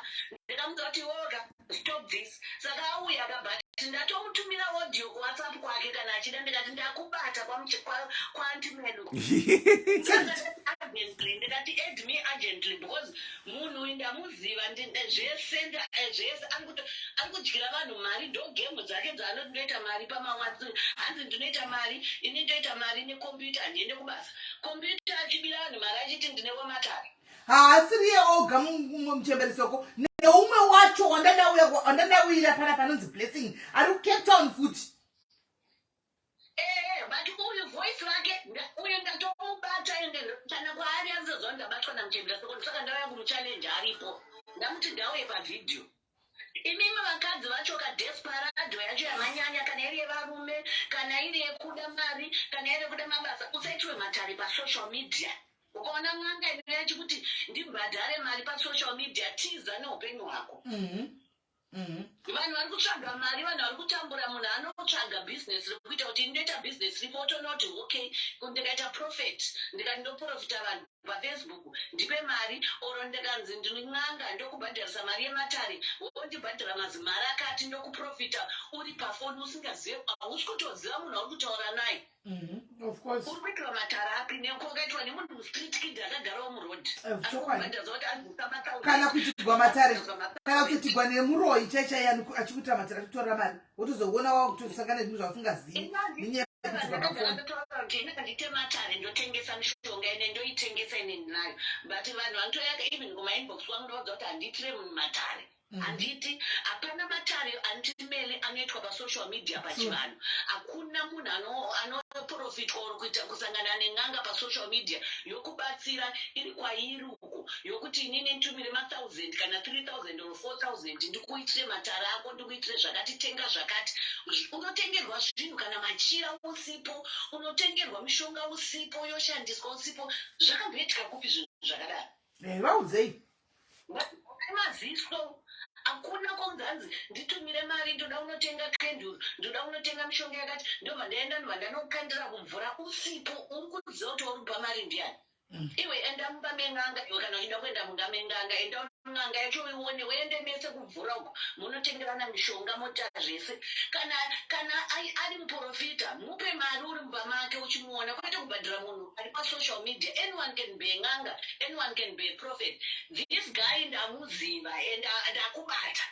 ndikamuudza kuti, "Woga, stop this." Saka auya akabva ati ndatomutumira audio kuWhatsApp kwake kana achida. Ndikati ndakubata kwaAunty Melo urgently. Ndikati add me urgently because munhu uyu ndamuziva, zvese zvese ari kudyira vanhu mari. Ndo game dzake dzaanoti ndoita mari pamawatsi. Hanzi ndinoita mari ini, ndoita mari nekombiyuta, handiende kubasa. Kombiyuta, achibira vanhu mari achiti ndine wematare. Haasiriye oga, muchembere Soko, neumwe wacho wandadauya pana panonzi Blessing ari kuCape Town futi. Ee, but uyu voice rake, uyu ndatomubata. Ende kana kwaari anzozwa ndabatwa namuchembera Soko. Saka ndauya kumuchallenge aripo. Ndamuti ndauye pavhidhiyo. Imimi vakadzi vacho, kadesperado yacho yamanyanya, kana iri yevarume, kana iri yekuda mari, kana iri yekuda mabasa, usaitwe matare pasocial media. Ukaona n'anga inouya chikuti ndibhadhare mari pasocial media, tiza neupenyu hwako. Vanhu vari kutsvaga mari, vanhu vari kutambura. Munhu anotsvaga bhizinesi rekuita kuti ndoita bhizinesi ripo, otoona kuti okay, ndikaita profit, ndikati ndoprofita vanhu paFacebook, ndipe mari, oro ndikanzi ndini n'anga, ndokubhadharisa mari yematare, wondibhadhara mazimari akati, ndokuprofita uri pafoni usingazive, hausi kutoziva munhu wauri kutaura naye. Of course. Uri kuitwa matare api nekwakaitwa nemunhu mustreet kid akagarawo muroad? Chokwadi. Arikubhadharisa kuti azisa. Kana kuitirwa matare, kana kuitirwa nemuroyi chai chai achikuitira matare, achikutorera mari, wotozoona wakutosangana nezvinhu zvausingazivi nenyaya yekuitirwa pafoni. Kuti ine handite matare, ndotengesa mishonga, ine ndoitengesa, ine ndinayo. But vanhu vanotoyaka even kumainbox kwangu, ndovaudza kuti handiitire munhu matare. Handiti, hapana matare antimeli anoitwa pasocial media pachivanhu. Hakuna munhu anoprofitwa uri kuita kusangana nen'anga pasocial media yokubatsira iri kwairi uko, yokuti inini nditumire ma1000 kana 3000 or 4000, ndikuitire matare ako, ndikuitire zvakati, tenga zvakati. Unotengerwa zvinhu kana machira usipo, unotengerwa mishonga usipo, yoshandiswa usipo. Zvakamboitika kupi zvinhu zvakadaro? Vaudzei. Maziso hakuna kunzi hanzi nditumire mari, ndoda unotenga kenduru, ndoda unotenga mishonga yakati, ndobva ndaenda, ndobva ndanokandira kumvura usipo. Uri kuziva kuti wauri kupa mari ndiani? Iwe enda mumba men'anga iwe. Kana uchida kuenda mumba men'anga, enda n'anga yacho uione, uende mese kumvura uko, munotengerana mishonga, mota zvese. Kana ari muprofita, mupe mari uri mumba make uchimuona, kwete kubhadhira munhu ari pasocial media. Anyone can be n'anga, anyone can be a prophet. This guy ndamuziva and ndakubata,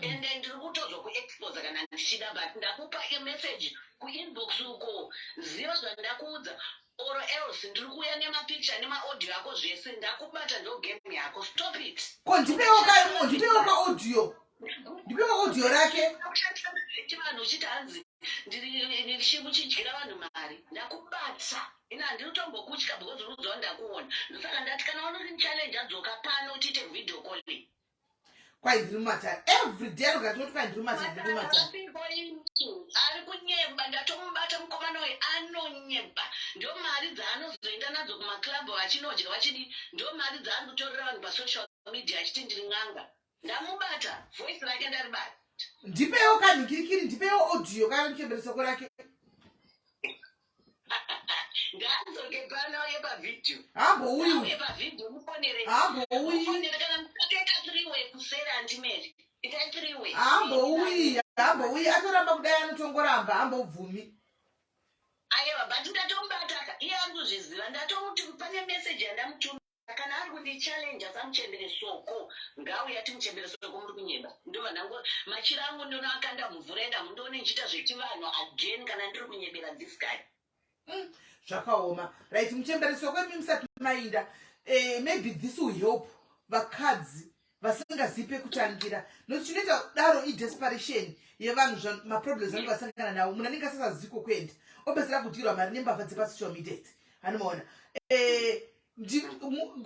ende ndiri kutozwa kuexposa kana ndichida, but ndakupa imessage kuinbox uko. Ziva zvandakuudza or else ndiri kuuya nemapicture nemaaudio ako zvese. Ndakubata, ndo game yako, stop it. Ko ndipewo ka audio, ndipewo audio rake. Kushandisa chivanhu uchiti hanzi ndiri muchidyira vanhu mari. Ndakubata ina, handiri kutombokutya because uri kuziva ndakuona. Ndosaka ndati kana unori challenge, adzoka pano tiite video calling. Kwai ndiri mumatare every day, anogara tinoti kwai ndiri mumatare, ndiri mumatare. Ari kunyemba, ndatomubata mukomana uyu anonyemba. Ndo mari dzaanozoenda nadzo kumaclub vachinodya vachidi, ndo mari dzaari kutorera vanhu pasocial media achiti ndiri n'anga. Ndamubata, voice rake ndaribata. Ndipewo kanhikirikiri, ndipewo audio kana muchembere Soko rake. Ngaadzoke pano auye pavhidhiyo. Hambouyi. Auye pavhidhiyo, mufonere. Hambouyi. Mufonere kana mukatoita three way kuseri. Andimeri, itai three way. Hambouyi, hambouyi, atoramba kudai, anotongoramba, hambobvumi. Aiwa, but ndatomubata, iye ari kuzviziva. Ndatomuti pane meseji yandamutuma. Kana ari kundichallenge samuchembere Soko, ngauya timuchembere Soko, muri kunyeba. Ndobva ndango machira angu ndonoakanda mumvura, enda mundione ndichiita zvechivanhu again kana ndiri kunyebera this guy. Zvakaoma. Right, muchembere Soko, imi musati mainda, maybe this will help vakadzi vasingazivi pekutangira, nokuti chinoita daro idesperation yevanhu, maproblems anenge vasangana nawo. Munhu anenge asingazivi kwokuenda, opedzera kudyirwa mari nembavha dzepasocial media idzi. Anomaona,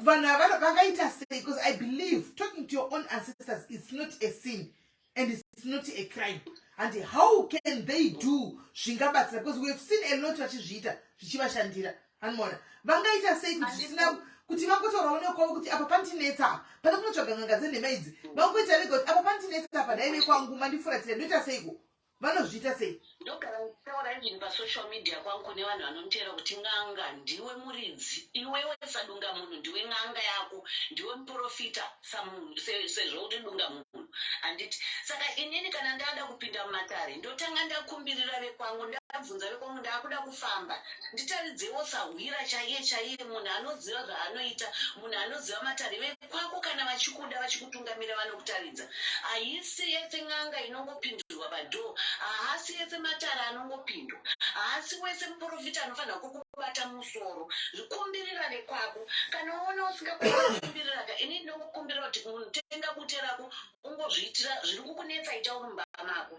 vanhu ava vangaita sei? Because I believe talking to your own ancestors is not a sin and it's not a crime. And how can they do zvingabatsira? Because we have seen a lot vachizviita zvichivashandira. Anomaona, vangaita sei kuti zvisina kuti vangotaurawo nekwavo kuti apa pandinetsa apa, pane kunotsvaga n'anga dzenhema idzi, vangoita vega kuti apa pandinetsa apa, dai vekwangu mandifuratira, ndoita seiko? Vanozviita sei? Ndogara ndichitaura even pasocial media kwangu kune vanhu vanonditeera kuti n'anga ndiwe muridzi iwewe sadunga munhu ndiwe n'anga yako ndiwe muprofita samunhu sezvo uri dunga munhu handiti saka inini kana ndada kupinda mumatare ndotanga ndakumbirira vekwangu ndabvunza vekwangu ndakuda kufamba nditaridzewo sahwira chaiye chaiye munhu anoziva zvaanoita munhu anoziva matare vekwako kana vachikuda vachikutungamira vanokutaridza haisi yese n'anga inongopindurwa padhoo haasi yese matare anongopindwa haasi wese muprofita anofanira kukubata musoro zvikumbirira vekwako kana uona usingakumbirira ka ini ndinokukumbirira kuti munhu tenga bute rako ungozviitira zviri kukunetsa ita uri mumba mako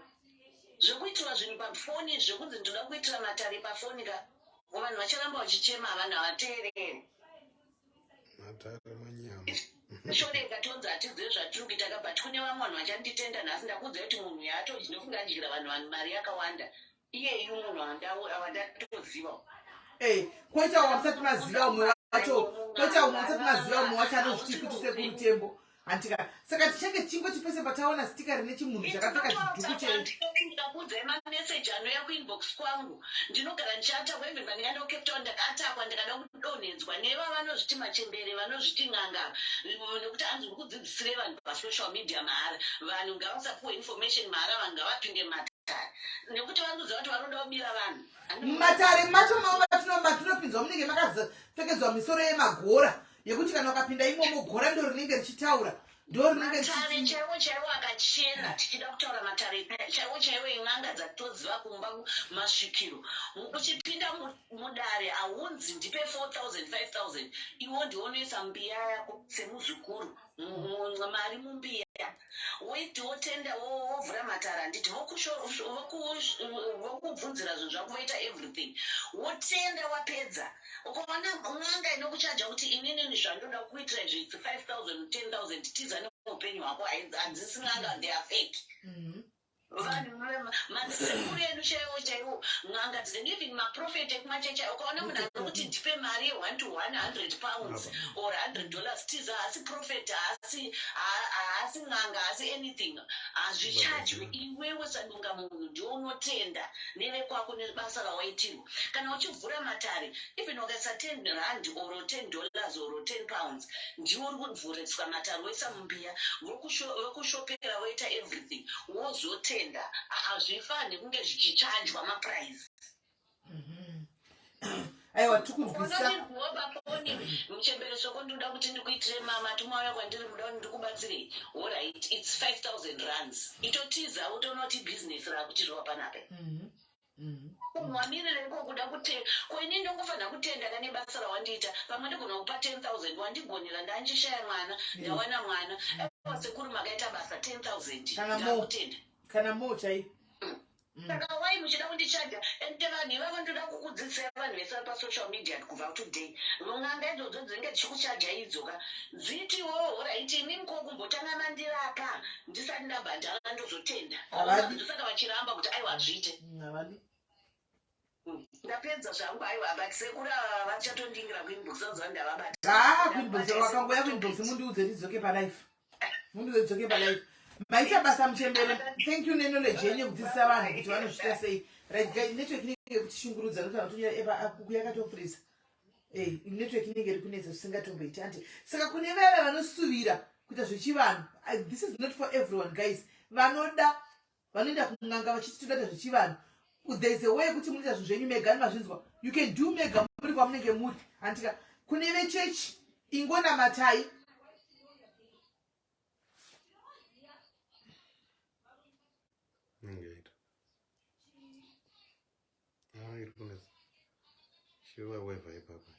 Zvekuitirwa zvinhu pafoni zvekunzi ndoda kuitira matare pafoni ka vanhu vacharamba vachichema vanhu havateereri. Matare manyama. Shoreka tonzi hatizive zvatiri kuita ka but kune vamwe vanhu vachanditenda nhasi ndakuudzai kuti munhu yaatodyi ndofunga adyira vanhu vanhu mari yakawanda iyeyu munhu wandatoziva. Eh, koita wamusati maziva umwe wacho koita umwe wamusati maziva umwe wacho anozviti kuti sekuru tembo Hantika saka tichange tichingoti pese pataona stika rine chimunhu chakapfeka chidhuku che ndakuudzai mameseji anouya kuinbox kwangu ndinogara ndichiatakwa even pandikaenda kucape town ndakaatakwa ndikada kudonhedzwa neva vanozviti machembere vanozviti n'anga nekuti hanzi uri kudzidzisire vanhu pasocial media mahara vanhu ngavasapuwe information mahara vanhu ngavapinde matare nekuti vari kuziva kuti vanoda kubira vanhu Mumatare macho matinopinzwa munenge makapfekedzwa misoro yemagora yekuti kana ukapinda imomo gora ndo rinenge richitaura ndo rinenge matare chaiwo chaiwo akachena tichida kutaura matare chaiwo chaiwo en'anga dzatoziva kumba masvikiro uchipinda mudare haunzi ndipe 4000 5000 iwo ndionoisa mbiya yako semuzukuru mari mumbiya woiti wotenda wovhura matare handiti vokubvunzira zvinhu zvako voita everything wotenda wapedza ukaona n'anga inokuchaja kuti inini zvandoda kuitira izvi its 5000 10000 tiza neupenyu hwako hadzisi n'anga they are fake mm-hmm. Vanhu masekuru edu chaiwo chaiwo n'anga dzine even maprofet ekumachechi ayo ukaona munhu anokuti ndipe mari ye1 to 100 pounds or 100 dollars tiza haasi prophet haasi haasi n'anga haasi anything hazvichajwe iwewe sadunga munhu ndiwe unotenda nevekwako nebasa rawaitirwa kana uchivhura matare even ukaisa 10 rand or 10 dollars or 10 pounds ndiwe uri kuvhuriswa matare woisa mumbiya vokushopera voita everything wozotenda hazvifanhi kunge zvichichanjwa maprice mhm. aiwa tikunzwisa pafoni muchembere soko ndinoda kuti ndikuitire mama tumauya kwandiri muda kuti ndikubatsirei horit its 5000 rands itotiza utonoti business rakutirwa panapa mhm. Wamirireko kuda kutenda ko ini ndongofanira kutenda ka nebasa rawandiita pamwe ndigona kupa 10000 wandigonera ndanchishaya mwana ndawana mwana aiwa sekuru makaita basa 10000 ndakutenda kana mo chai mm. saka wai muchida kundichaja ende vanhu ivavo ndoda kukudzidzisai vanhu vese vari pasocial media kubva today n'anga idzodzo dzinenge dzichikuchaja idzoka dzitiwo horaiti imimi ko kumbotanga mandirapa ndisati ndabhadhara ndozotenda ndosaka vachiramba kuti aiwa hazviite mm, havadi mm, ndapedza zvangu aiwa but sekuru ava vachatondingira kuinbox vanzva ndavabata haa ah, kuinbox vakangoya kuinbox mundiudze ndidzoke palife mundiudze ndidzoke palife maita basa muchembere thank you neknowledge yenyu yekudzidzisa vanhu kuti vanozviita sei right guys network inenge yekutishungurudza nokuti vanotonyora eva akuku yakatofurisa Eh, network inenge iri kunetsa zvisingatomboiti anti saka kune vaya vanosuvira kuita zvechivanhu this is not for everyone guys vanoda vanoenda kun'anga vachiti toda kuita zvechivanhu there is a way yekuti munoita zvinhu zvenyu mega nimazvinzwa you can do mega muri kwamunenge muri antika kune vechechi ingonamatai Ah, iri kunetsa. Chiva weva ipapa.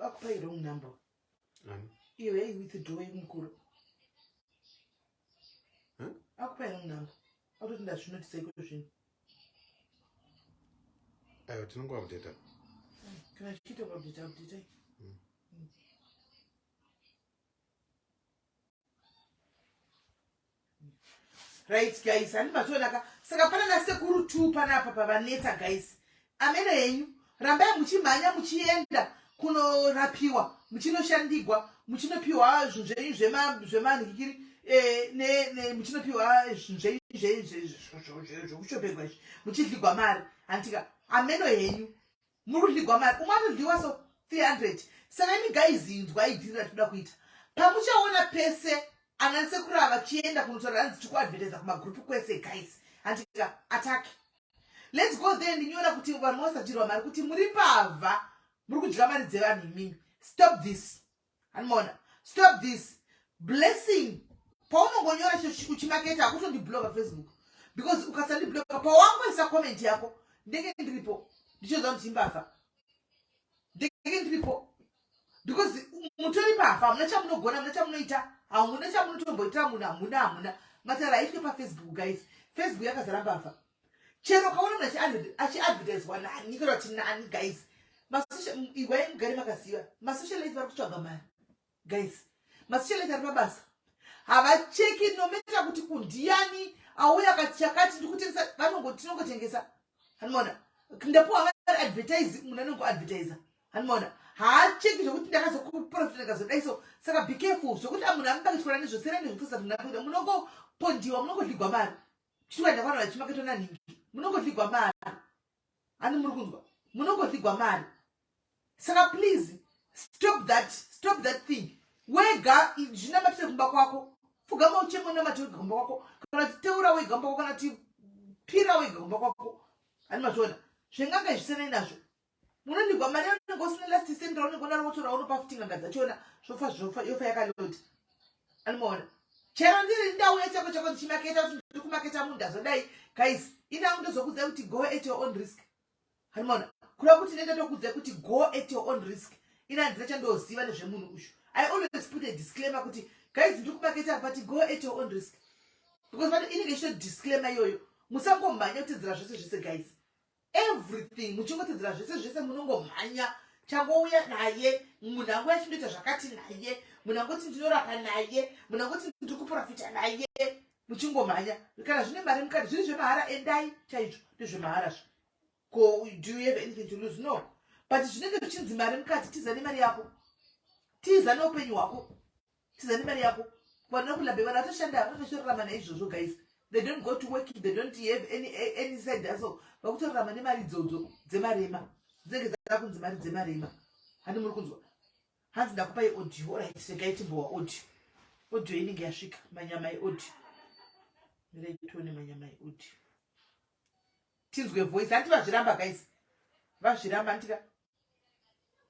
Akupai wrong number. Iyo yaiwithdraw yemukuru. Akupai wrong number. Autoti ndazvinotisa iko zvino. Aiwa tinongoupdata. Kana chichiita kuupdata updatai. Right guys, handi mationaka. Saka pana nasekuru 2 panapa pavanetsa guys. Amene henyu rambai muchimhanya muchienda kunorapiwa, muchinoshandigwa, muchinopiwa zvinhu zvenyu zvemanhikiri eh, muchinopiwa zvinhu zvenyu zvekushopegwa izvi, muchidligwa mari handitika. Ameno henyu muri kudligwa mari, umwe anodliwa so 300. Saka imi guys, inzwai dhiri ratinoda kuita. Pamuchaona pese ana sekuru ava vachienda kunotaura hanzi tikuadvertisa kumagrupu kwese guys, handitika, attack. Let's go there. Ndinyora kuti vanhu vasadyirwa mari, kuti muri mbavha, muri kudya mari dzevanhu imimi. Stop this, hanimona? Stop this. Blessing, paunongonyora uchimaketa, hakutondibloka Facebook, because ukasandibloka pawangoisa comment yako, ndenge ndiripo ndichoziva kuti imbavha. Ndenge ndiripo because mutori mbavha. Hamuna chamunogona, hamuna chamunoita, hamuna chamunotomboitira munhu, hamuna, hamuna. Matara aitwe paFacebook guys. Facebook yakazara mbavha. Chero ukaona munhu achiadvertiswa nani kana kuti nani guys, iwai mugare makaziva, masocialite vari kutsvaga mari guys. Masocialite ari pabasa, havacheki no matter kuti kundiani auya akati chakati ndikutengesa, tinongotengesa, hanimona? Ndapuwa vari advertise, munhu anongoadvertisa, hanimona? Haacheki zvokuti ndakazokuprofita, ndakazodai. So saka be careful zvokuti munhu amubakitwa nezvosera nezvekusa munhu akuita. Munongopondiwa, munongodligwa mari. Chitwa ndakwana vachimaketwa nanhingi, munongodligwa mari. Hani muri kunzwa? Munongodligwa mari. Saka please stop that, stop that thing. Wega zvinamatire kumba kwako, pfugama uchemo, namate wega kumba kwako, kana kuti teura wega kumba kwako, kana kuti pira wega kumba kwako. Hani mazviona? Zvenganga izvisenai nazvo, munondigwa mari. Unenge usina last cent raunenge unaro, wotora unopa futi nganga dzachona, zvofa zvofa, yofa yakaloti. Anomaona? Chero ndiri ndauya chako chako ndichimaketa kuti ndiri kumaketa munhu ndazodai guys, inangu ndozokudzai kuti go at your own risk. Hanimaona? Kureva kuti nenda tokudzai kuti go at your own risk. Ina handina chandoziva nezvemunhu uyu. I always put a disclaimer kuti guys, ndiri kumaketa, but go at your own risk, because vano inenge ichito disclaimer iyoyo. Musangomhanya kutedzera zvese zvese guys, everything muchingotedzera zvese zvese. Munongomhanya changouya naye munhu, angouya chindoita zvakati naye munhu, angoti ndinorapa naye munhu, angoti ndiri kuprofita naye, muchingomhanya. Kana zvine mari mukati, zviri zvemahara, endai chaizvo, ndezvemahara zvo. Ko do you have anything to lose? No. But zvinenge zvichinzi mari mukati, tiza nemari yako, tiza neupenyu hwako, tiza nemari yako. Vanhu vekulabe, vanhu vatoshanda, vatotorarama naizvozvo guys. They don't go to work, they don't have any side hustle. Vakutorarama nemari idzodzo dzemarema, dzinenge dzada kunzi mari dzemarema. Handi muri kunzwa? Hanzi ndakupai audio. Alright, regai timbowa audio. Audio inenge yasvika, manyama eaudio. Mirai tione manyama eaudio, tinzwe voice. Handi vazviramba guys, vazviramba handika?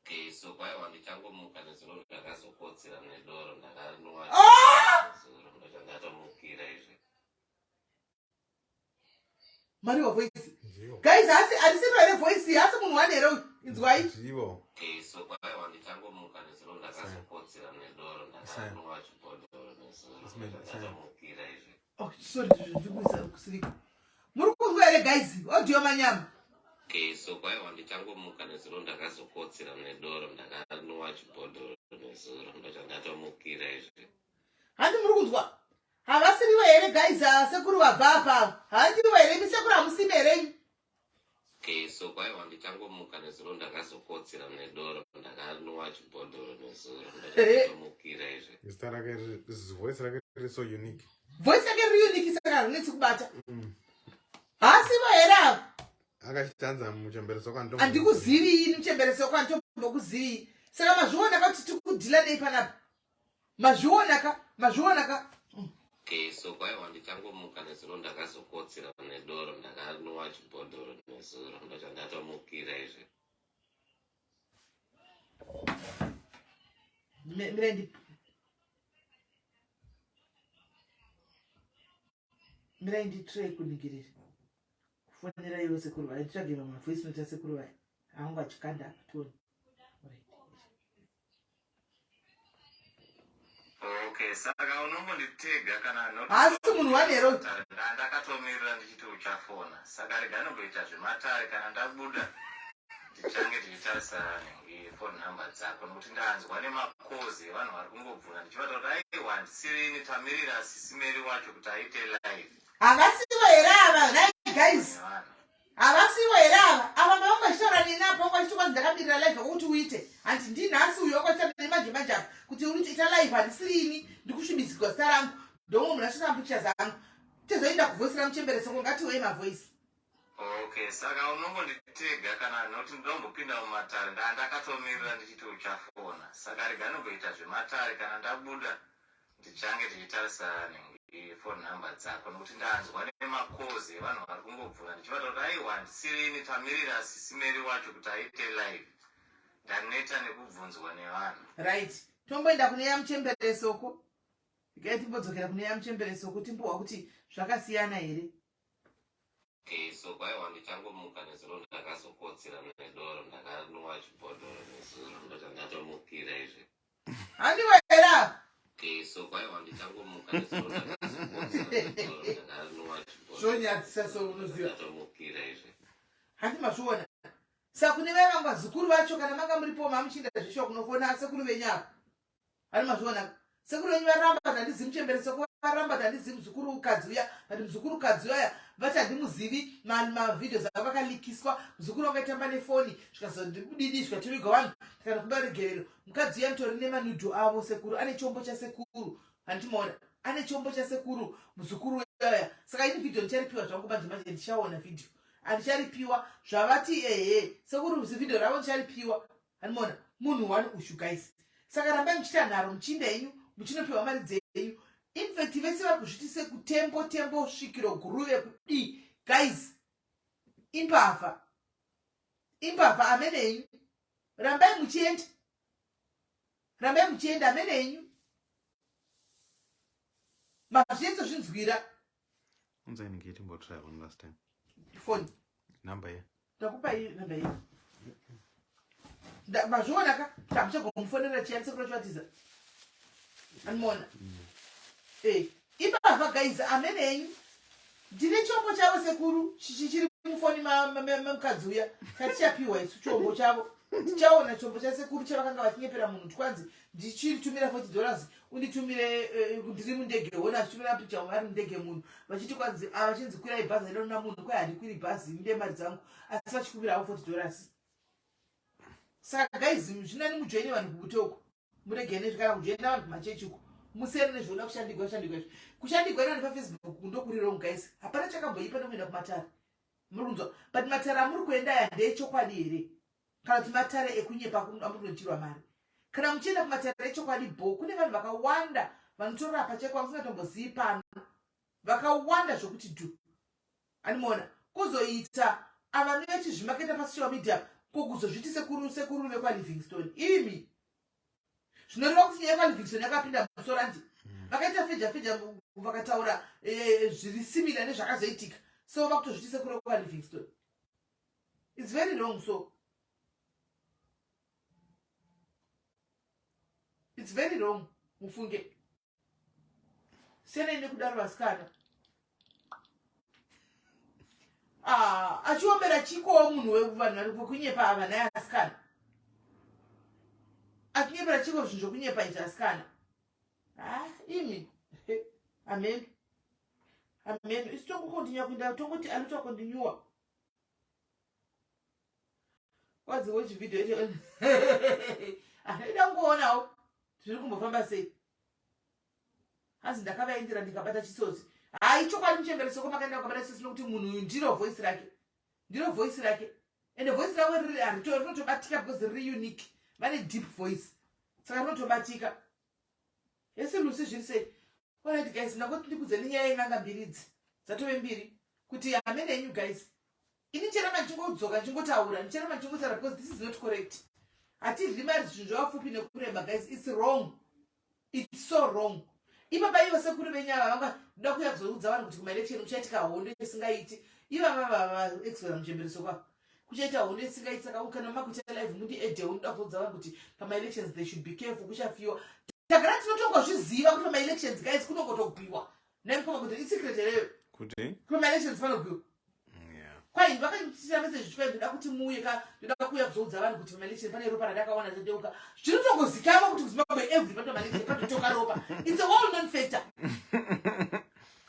Okay, so kwaiwa ndichangomuka nezuro, ndakazokotsera nedoro ndakanwa. Ah! Zuro ndochandatomukira izvi. Mariwa voice. Ndivo. Guys, hasi harisiro here voice? Hasi munhu wani here uyu? Inzwai. Ndivo. Okay, so kwaiwa ndichangomuka nezuro, ndakazokotsera nedoro ndakanwa chibhodhoro nezuro, ndochandatomukira izvi. Oh, sorry, ndikuisa kusirika. Muri kunzwa here guys audio manyama? Okay, so kwaiwa ndichangomuka nezuro, ndakazokotsera nedoro ndakanwa chibhodhoro nezuro, ndochandatomukira izvi. Handi muri kunzwa? Havasirivo here guys? Sekuru vabva apa, handivo here? Imi sekuru, hamusimi here imi? Okay, so kwaiwa ndichangomuka nezuro, ndakazokotsera nedoro ndakanwa chibhodhoro nezuro, ndochandatomukira izvi. Zita rake voice rake riri so unique. Voice yake riri unique, saka harinetsi kubata. Hasivo here ava? Akachitanza muchembere soko. Handikuzivi ini muchembere soko, handitombokuzivi. Saka mazviona ka kuti tiri kudhila nei panapa? Mazviona ka? Mazviona ka? Okay, so kwaiwa ndichangomuka nezuro, ndakazokotsera nedoro ndakanwa chibhodhoro nezuro, ndochandatomukira izvi. Mirai nditry kuningirira kufonera ivo sekuru vaya, nditsvage mamwe voice note asekuru vaya angu achikanda apa, tione. Alright. Okay, saka unombonditega kana Haasi munhu wani here uyu? Ndakatomirira ndichiti uchafona, saka rega nomboita zvematare. Kana ndabuda tichange tichitarisa phone number dzako, nokuti ndanzwa nemakozi evanhu vari kungobvunza ndichivata kuti aiwa, handisirini, tamirira Sisimeri wacho kuti aite live. Havasivo here ava nhai guys? Havasivo here ava? Ava mai vanga vachitaura neni apa vanga vachiti kwanzi ndakamirira live yako kuti uite. Hanti ndinhasi uyo wanga vachitaura neni manje manje apa kuti uite ita live handisiri ini ndikusvibidzigwa zita rangu. Ndomwe munhu achisa mapictures angu. Tizoenda kuvoice ramuchembere soko ngatiwei mavoice. Okay, saka unongonditega kana nokuti ndinombopinda mumatare ndaa ndakatomirira ndichiti uchafona saka rega ndimboita zvematare kana ndabuda Tichange tichitarisa nhingi phone number dzako nokuti ndanzwa nemacalls evanhu vari kungobvunza ndichivataura kuti aiwa handisirini tamirira sisi Mary wacho kuti aite live ndaneta nekubvunzwa nevanhu. Right tomboenda kune yamuchembere soko regai timbodzokera kune yamuchembere soko timbohwa kuti zvakasiyana here. Okay, so kwaiwa ndichangomuka nezuro ndakazokotsira nedoro ndakanwa chibhodhoro nezuro ndochandatomukira izvi. Handiwe here apa? Okay, so kwaiwa ndichangomuka nezuro ndakazokotsira nedoro ndakanwa chibhodhoro Zvonyadzisa so unoziva. ndatomukira izvi. Handi mazviona. Saka kune vaya vanga vazukuru vacho kana manga muripo mamuchienda zveshuwa kunofona sekuru venyu apa. Handi mazviona. Sekuru venyu varamba kuti handizivi muchembere soko varamba kuti handizivi muzukuru ukadzi uya but muzukuru ukadzi uya vati handimuzivi mavideos avo akalikiswa muzukuru wangu aitamba nefoni zvikazodidi zvikatoviga vanhu tikanokumba regerero mukadzi uya mutori nemanudo avo sekuru ane chombo chasekuru handimaona ane chombo chasekuru muzukuru uya saka ini video ndicharipiwa zvangu manje manje ndichaona video handicharipiwa zvavati ehe sekuru video ravo ndicharipiwa Hanimona munhu one ushu guys. Saka rambai muchiita nharo muchiinda henyu muchinopiwa mari dzenyu. In fact vese vari kuzviti sekutembo tembo svikiro guruve kudii guys. Imbavha. Imbavha amene henyu. Rambai muchienda. Rambai muchienda amene henyu. Mazvienzo zvinzwira. Unzai nge timbotry one last time. Phone. Number ye. Ndakupai number ye. Mazviona ka? Tamuchagomufonera chiyani sekuru chivatiza. Anmuona. Eh, ibava guys amene henyu. Ndine chombo chavo sekuru chichiri mufoni mamukadzi uya chatichapiwa isu chombo chavo. Tichaona chombo chasekuru chavakanga vachinyepera munhu twanzi ndichitumira 40 dollars unditumire eh, ndiri mundege hona achitumira picha ari mundege munhu vachiti kwanzi ah, vachinzi kwirai bhazi aidonona munhu kwai handikwiri bhazi ndide mari dzangu asi vachikumbira havo 40 dollars saka guys zvinani mujoine vanhu kubute uko murege nezvi kana kujoina vanhu kumachechi uko musiyane nezvioda kushandigwa shandigwa izvi kushandigwa nani pafacebook ndokuri wrong guys hapana chakamboipa nekuenda kumatare muri kunzwa but matare amuri kuenda aya ndeechokwadi here kana kuti matare ekunyepa amuri kunodyirwa mari kana muchienda kumatare echokwadi bho kune vanhu vakawanda vanotorapa chaiko vamusingatombozivi pano vakawanda zvokuti dhu animoona kuzoita avanouya chizvimaketa pasocial media ko kuzozviti sekuru sekuru vekwaLivingstone imi zvinoreva kuti nyaya yekwaLivingstone yakapinda musoro andi hmm. vakaita feja feja vakataura eh, zviri simila nezvakazoitika so vakutozviti sekuru vekwaLivingstone its very wrong so its very wrong mufunge siyanai nekudaro vasikana ah, achiombera chikowo munhu wevanhu vari vekunyepa ava naye asikana achinyepera chiko zvinhu zvokunyepa izvi asikana ah, imi amen amen isu tongokontinya kuenda tongoti anotokontinyuwa kwanzi watch video yacho anoida kungoonawo zviri kumbofamba sei hanzi ndakavaendera ndikabata chisotsi hayi chokwadi muchembere soko makaenda kukabata chisotsi nokuti munhu uyu ndiro voice rake ndiro voice rake ende voice ravo rinotobatika because riri unique vane deep voice saka rinotobatika yese lusi zviri sei Alright guys, ndangoti ndikudze nenyaya yen'anga mbiri idzi dzatove mbiri kuti hamene henyu guys. Ini ndicharamba ndichingodzoka ndichingotaura, ndicharamba ndichingotaura because this is not correct. Hatidyi mari zvinhu zvavapfupi nekureba guys, it's wrong. It's so wrong. Ipapa ivo sekuru venyu ava vanga ndoda kuuya kuzoudza vanhu kuti kumaelection kuchaitika hondo isingaiti. Ivava vava exora muchembere sokwa. Kuchaita hondo isingaiti saka kana makuita live mundi edewo ndoda kuzoudza vanhu kuti pamaelections they should be careful kuchafiwa. Tagara tinotongozviziva kuti pamaelections guys kunongotogwiwa. Naimukoma kuti isecret here? Kuti? Pamaelections panogwiwa. Yeah. Kwai vakandisira message chikwai ndoda kuti muuye ka ndoda kuuya kuzoudza vanhu kuti pamaelection pane ropa randakaona radeuka. Zvinotongozikanwa kuti kuZimbabwe every panto maelection panotoka ropa. It's a well known factor.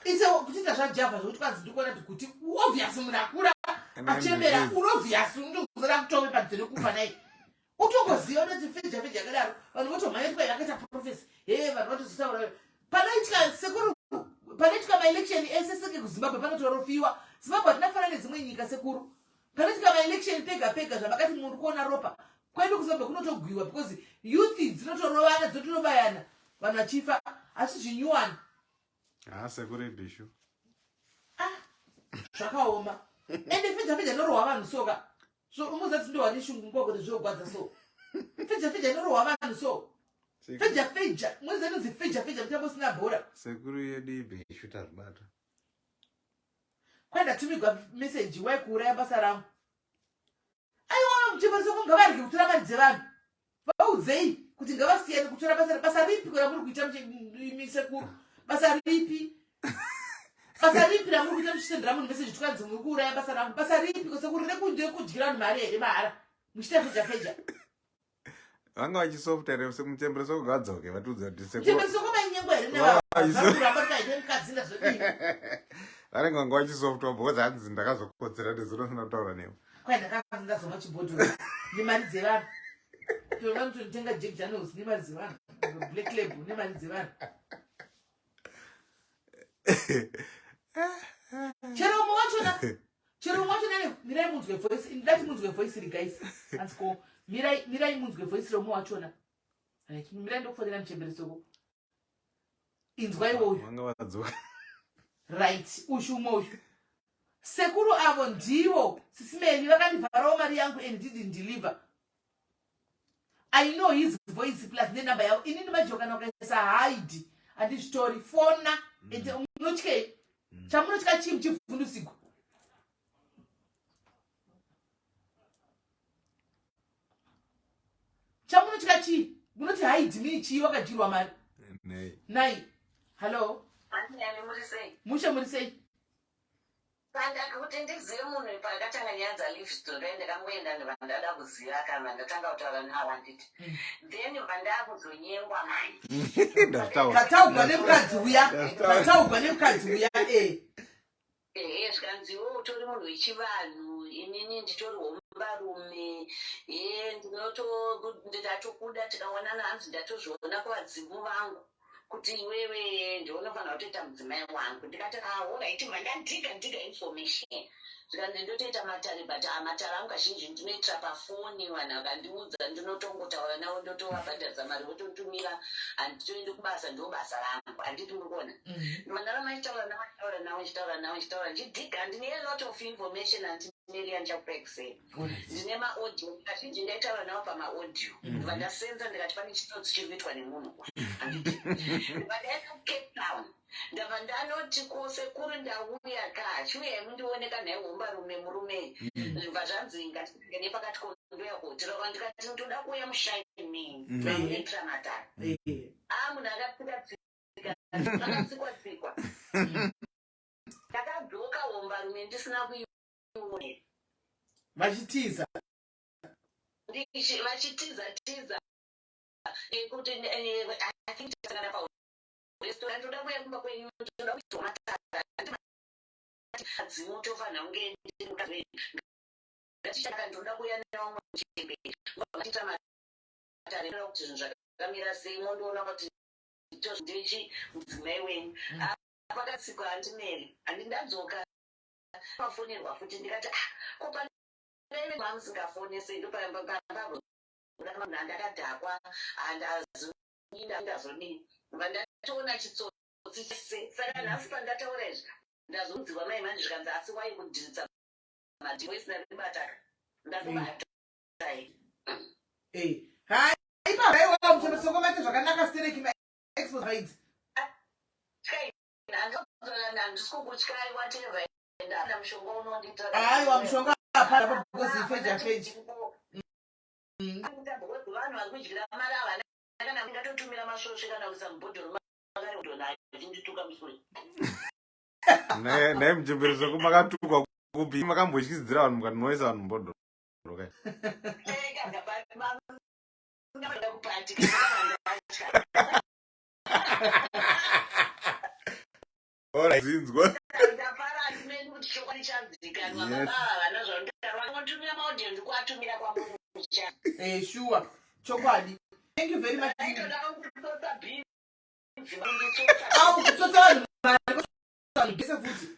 Ise kutiita zvajava zvekuti kwanzi ndikuona kuti obvious munhu akura achembera uri obvious unotozora kutove panze nekufa nai utongoziva unoti feja feja yakadaro vanhu votomhanya kuti vakaita profesi hee vanhu vatozotaura panoitika sekuru panoitika maelection ese seke kuzimbabwe panotorofiwa zimbabwe hatina kufanana nedzimwe nyika sekuru panoitika maelection pega pega zvavakati muri kuona ropa kwedu kuzimbabwe kunotogwiwa because youth dzinotorovana dzinotobayana vanhu vachifa asi zvinyuwani haa sekuru ibhishu ah zvakaoma ende feja feja inorohwa vanhu soka so umuzati ndohwa neshungu nguva kuti zvogwadza so feja feja inorohwa vanhu so feja feja muziva inonzi feja feja mutambo usina bhora sekuru yedu ibhishu tazvibata kwai ndatumigwa meseji wai kuuraya basa rangu aiwa muchemberiso ngavarege kutora mari dzevanhu vaudzei kuti ngavasiyane kutora basa basa ripi ramuri kuita misekuru basa ripi basa ripi ramuri kuita muchisendera munhu meseji twanzi muri kuuraya basa rangu basa ripi kosekuru rekudyira vanhu mari here mahara muchiita feja feja vanga vachisofta here muchembere soko ngadzoke vatiudza kuti sekuchembere soko mainyengwa here nevakuramba mukadzi ndazodii vanenge vanga vachisoftwa because hanzi ndakazokotsera nezuro ndisina kutaura newe kwai ndakazi ndazomwa chibhodhoro nemari dzevanhu toona kutotenga jack daniels nemari dzevanhu black label nemari dzevanhu chero umwe wachona chero umwe wachona mirai munzwe voice ndati munzwe voice iri guys anziko mirai mirai munzwe voice reumwe wachona right mirai ndokufonera muchembere soko inzwa iwe uyu vanga vadzoka right ushu umwe uyu sekuru avo ndivo sisimeli vakandivharawo mari yangu and didn't deliver i know his voice plus nenumber yavo inini majo kana ukaisa hide handizvitori fona ende unotyei chamunotya chii muchivhundusigwa chamunotya chii munoti haidi mii chii wakadyirwa mari nai hallo mushe muri sei kuti ndizive munhu pakatanga nyaya dzalivestone dai ndakangoenda ndibva ndada kuziva kana ndatanga kutaura navo handiti hmm. then bva ndakuzonyengwa manje tataugwa nemukadzi uya tataugwa nemukadzi uya e eh. Ehe zvikanzi iwe utori munhu wechivanhu inini nditori hombarume hee ndinoto ndatokuda tikawanana hanzi ndatozviona kuvadzimu vangu kuti iwewe ndiwe unofanira kutoita mudzimai wangu ndikati ah horaiti bva ndadhiga dhiga information zvikanzi ndotoita matare but ah, matare angu kazhinji ndinoitira pafoni vanhu vakandiudza ndinotongotaura navo ndotovabhadharisa mari vototumira handitoendi kubasa ndo basa rangu handiti muri kuona mhm. mandarama achitaura navo achitaura navo achitaura navo achitaura ndichidhiga ndine a lot of information andineri andichakupekusei ndine maaudio kazhinji ndaitaura navo pamaaudio mhm. ndibva ndasenza ndikati pane chitsotsi chiri kuitwa nemunhu handiti ndibva ndaenda kucape town ndabva ndanoti ko sekuru ndauya ka chiuyai mundione ka nhai hombarume murume mm. zvibva zvanzi ngatinge nepakati ko ndoya kotirova ndikati ndoda kuuya mushaini mm. vamuitira matare mm. a ah, munhu akatsika tsika akatsikwa tsikwa ndakadzoka hombarume ndisina kuiona vachitiza vachitiza tiza kuti eh, i think tasangana pa restaurant ndoda kuuya kumba kwenyu ndoda kuitwa matara dzimu tofanira kunge ndiri mukadzi wenyu ngatichaka ndoda kuuya nevamwe muchembere ngatiita matare ndoda kuti zvinhu zvakamira sei mondiona kuti ndichi mudzimai wenyu mm. ah, pakatsikwa handimeri handi ndadzoka mafonerwa futi ndikati ah ko panaive mamusingafonesei ndopambamba ndakadhakwa handazi ndazodii ndobva ndatoona chitsotsi chese saka nhasi pandataura izvi ndazonziwa mai manje zvikanzi asi wai kudhiritsa madhivoisi ndaribataka ndakubatai eh, hai ipapa muchembesoko maite zvakanaka stereki maexpo idzi handisi kukutyai whatever enda mushonga unondiita aiwa mushonga hapana because ifeja feja mm. vanhu vari kudyira mari havana kana ndingatotumira masvosve kana kuisa mubhodhoro makaredona achindituka musuri nhai muchembere zvako makatukwa kupi makambotyizidzira vanhu mukati moisa vanhu mubhodhoro kai Zinzwa. Ndafara atimeni kuti chokwadi chazikanwa. Yes. Baba havana zvanotaura. Vangotumira maaudience kuatumira kwamucha. Eh, sure. Chokwadi. Thank you very much. Vaitoda kunditsotsa bhinzi vanditsotsa. Au kutsotsa vanhu mari vanhu gese futi.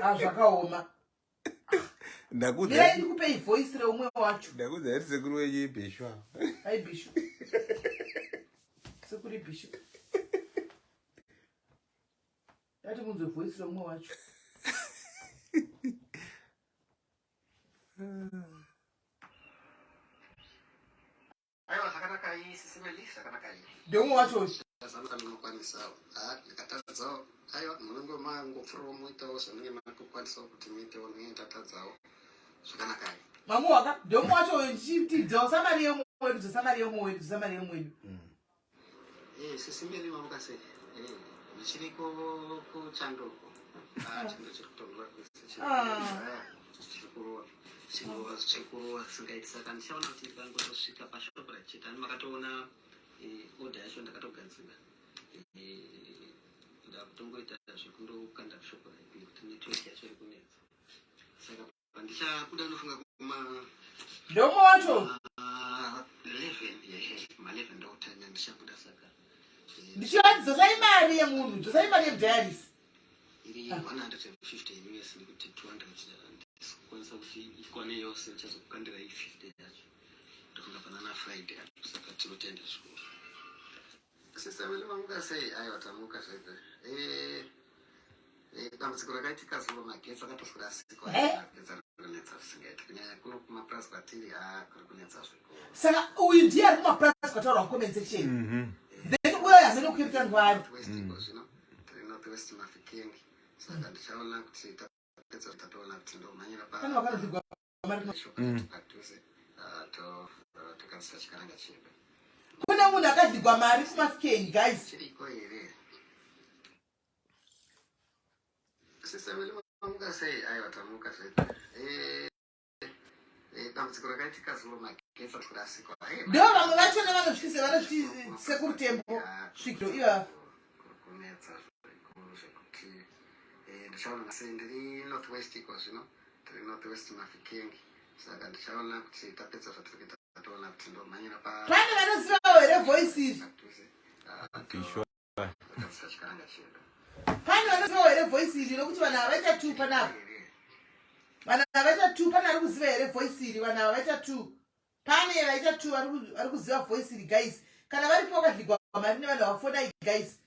Ah, zvakaoma. Ndakudza. Mirai ndikupei voice reumwe wacho. Ndakudza iri sekuru wenyu ibhishu. Ai bhishu. Sekuru ibhishu. Ndati munzwe voice reumwe wacho. Aiwa zvakanaka iyi sisi Meli zvakanaka iyi. Ndeumwe wacho uyu. Zvamuka munokwanisawo. Ah ndikatadzawo. Aiwa munenge mangopfurawo muitawo zvamunenge makukwanisawo kuti muitewo ndinenge ndatadzawo. Zvakanaka iyi. Mamu waka ndeumwe wacho uyu ndichiti dzosa mari yeumwe wedu dzosa mari yeumwe wedu dzosa mari yeumwe wedu. Eh sisi Meli mamuka sei? Eh ndichiriko kuchandoko. Ah chando chiri kutonhora kwese chiri. Ah. Chiri kurova. Chinova chikurova singaiti saka ndichaona kuti ndikangotosvika pashop rachete ani makatoona eh, order yacho ndakatogadzira eh, ndakutongoita zvekundokanda kushop right nekuti network yacho iri kunetsa saka pandichabuda ndofunga kuma Ndeumwe wacho. 11 yehe kuma 11 ndokutanya ndichabuda saka eh, Ndichivati dzosai mari yemunhu dzosai mari yemudiaris. iri 150 us nekuti 200 handisi kukwanisa kuti ikwane yose ndichazokukandira i 50 yacho ndofunga panana friday apo saka tinotenda zvikuru sisameli mamuka sei aiwa tamuka zvedu Eh, eh, dambudziko rakaitika zuro magetsi akatoswera asiko Eh? magetsi ari kunetsa zvisingaiti kunyanya kuno kumapurazi kwatiri ha kuri kunetsa zvikuru Saka uyu ndiye ari kumapurazi kwataurwa mucomment section. Mhm. Then uyo hamene kuCape Town kwaari. North West iko zvino tiri North West Mafikeng saka ndichaona kuti tapedza tatoona kuti ndomhanyira pa Pane vakanozvigwa mari kuma- shop padhuze ah, to ah, tokasisa chikaranga chedu Kune munhu akadligwa mari kuMafikeng guys. chiriko here sisameli mamuka sei aiwa tamuka zvedu Eh, eh, dambudziko rakaitika zuro magetsi akurasika Ndo vamwe vachona vanotyisa vanozviti sekuru tembo svikiro ivava. kuri kunetsa zvikuru zvekuti eh, ndichaona sei ndiri north west iko zvino tiri north west mafikeng saka ndichaona kuti tapedza zvatiri kuita toona kuti ndomhanyira pa Pane vanozivawo here voice iri? padhuze ah, Bhishu. tokasisa chikaranga chedu Pane vanozivawo here voice iri nokuti vanhu ava vaita two panapa. Vanhu ava vaita two pane ari kuziva here voice iri vanhu ava vaita two. Pane vaita two vari ku- vari kuziva voice iri guys. Kana varipo vakadligwa mari nevanhu ava fonai guys.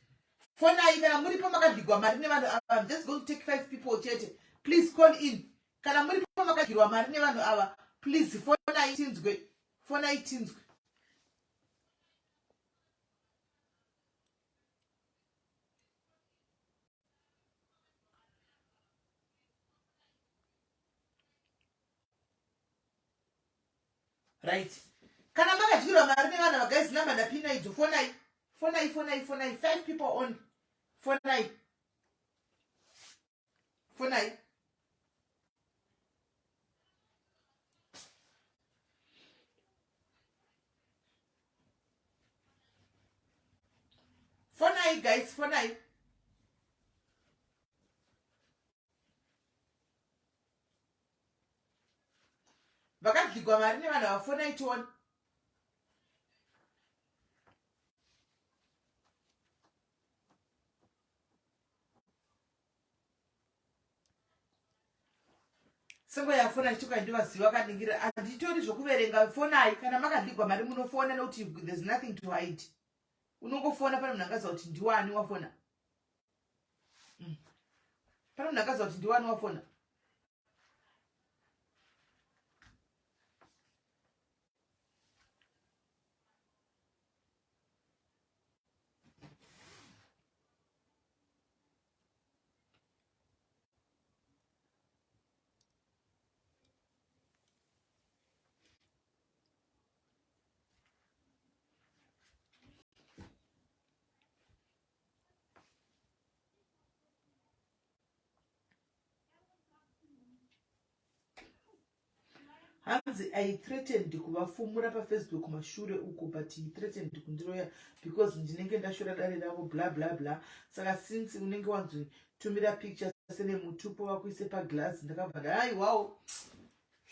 Fonai kana muripo makadligwa mari nevanhu ava. I'm just going to take five people chete. Please call in. Kana muripo makadyirwa mari nevanhu ava please fonai tinzwe. Fonai tinzwe. Right. Kana makadyirwa mari nevanhu ava guys number ndapina idzo fonai. Fonai fonai fonai five people on. Fonai. Fonai. Fonai guys, fonai. Vakadligwa mari nevanhu ava fonai tione. Sengo yafona chituka ndivaziva akaningira handitori zvokuverenga fonai kana makadligwa mari munofona nokuti there's nothing to hide unongofona pane munhu angaziva kuti ndiwani wafona Pane munhu akaziva kuti ndiwani wafona. Hanzi I threatened kuvafumura pafacebook kumashure uko but he threatened kundiroya because ndinenge ndashora dare ravo bla bla bla saka since unenge wanzi tumira picture sene mutupo vakuise paglass ndakabva nda aiwawo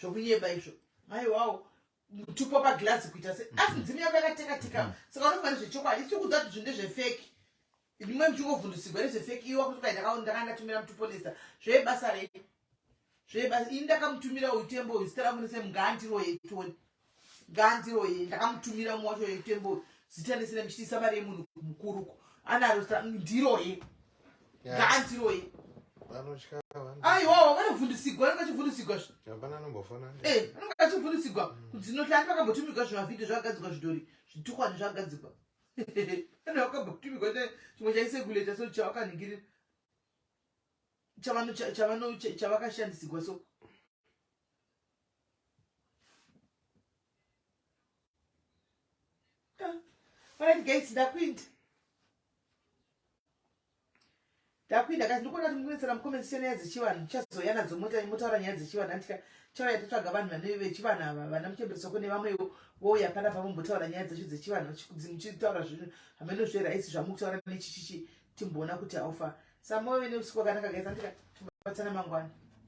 zvokunyeba izvo aiwawo mutupo paglass kuita se asi nzimi yako yakatekateka hmm. saka unofunga nezvechokwadi isi kuudza kuti zvinhu ndezvefeki imwe muchingovhundusigwa nezvefeki iwa kuti ndakanga ndatumira mutupo lesa zvebasa rei zvebasa ini ndakamutumira uyu tembo uyu zita rangu nese ngaandiroye toni ngaandiroye ndakamutumira umwe wacho uyu tembo uyu zita nesene muchitiisa mari yemunhu mukuruko anaro zita ndiroye ngaandiroye aiwawo vanovhundusigwa vanenge vachivhundusigwa eh, vanenge vachivhundusigwa mm. kudzinoti ani vakambotumigwa zvimavhidhio zvakagadzikwa zvidhori zvitukwani zvakagadzikwa ane vakambotumigwa chimwe chaisekuleta so chavakaningirira chavakashandisigwa so Alright guys, ndakuinda. Ndakuinda guys, ndikuona kuti mukunetsana mucomment section nyaya dzechivanhu. Ndichazouya nadzo mota motaura nyaya dzechivanhu andika chauya totsvaga vanhu vane vechivanhu ava vana muchemberesoko nevamwe vouya panapa vombotaura nyaya dzacho dzechivanhu muchitaura zvinhu hameno zveraisi zvamukutaura nechichichi timboona kuti haufa. Samove neusiku wakanaka guys, andika tobatsana mangwana.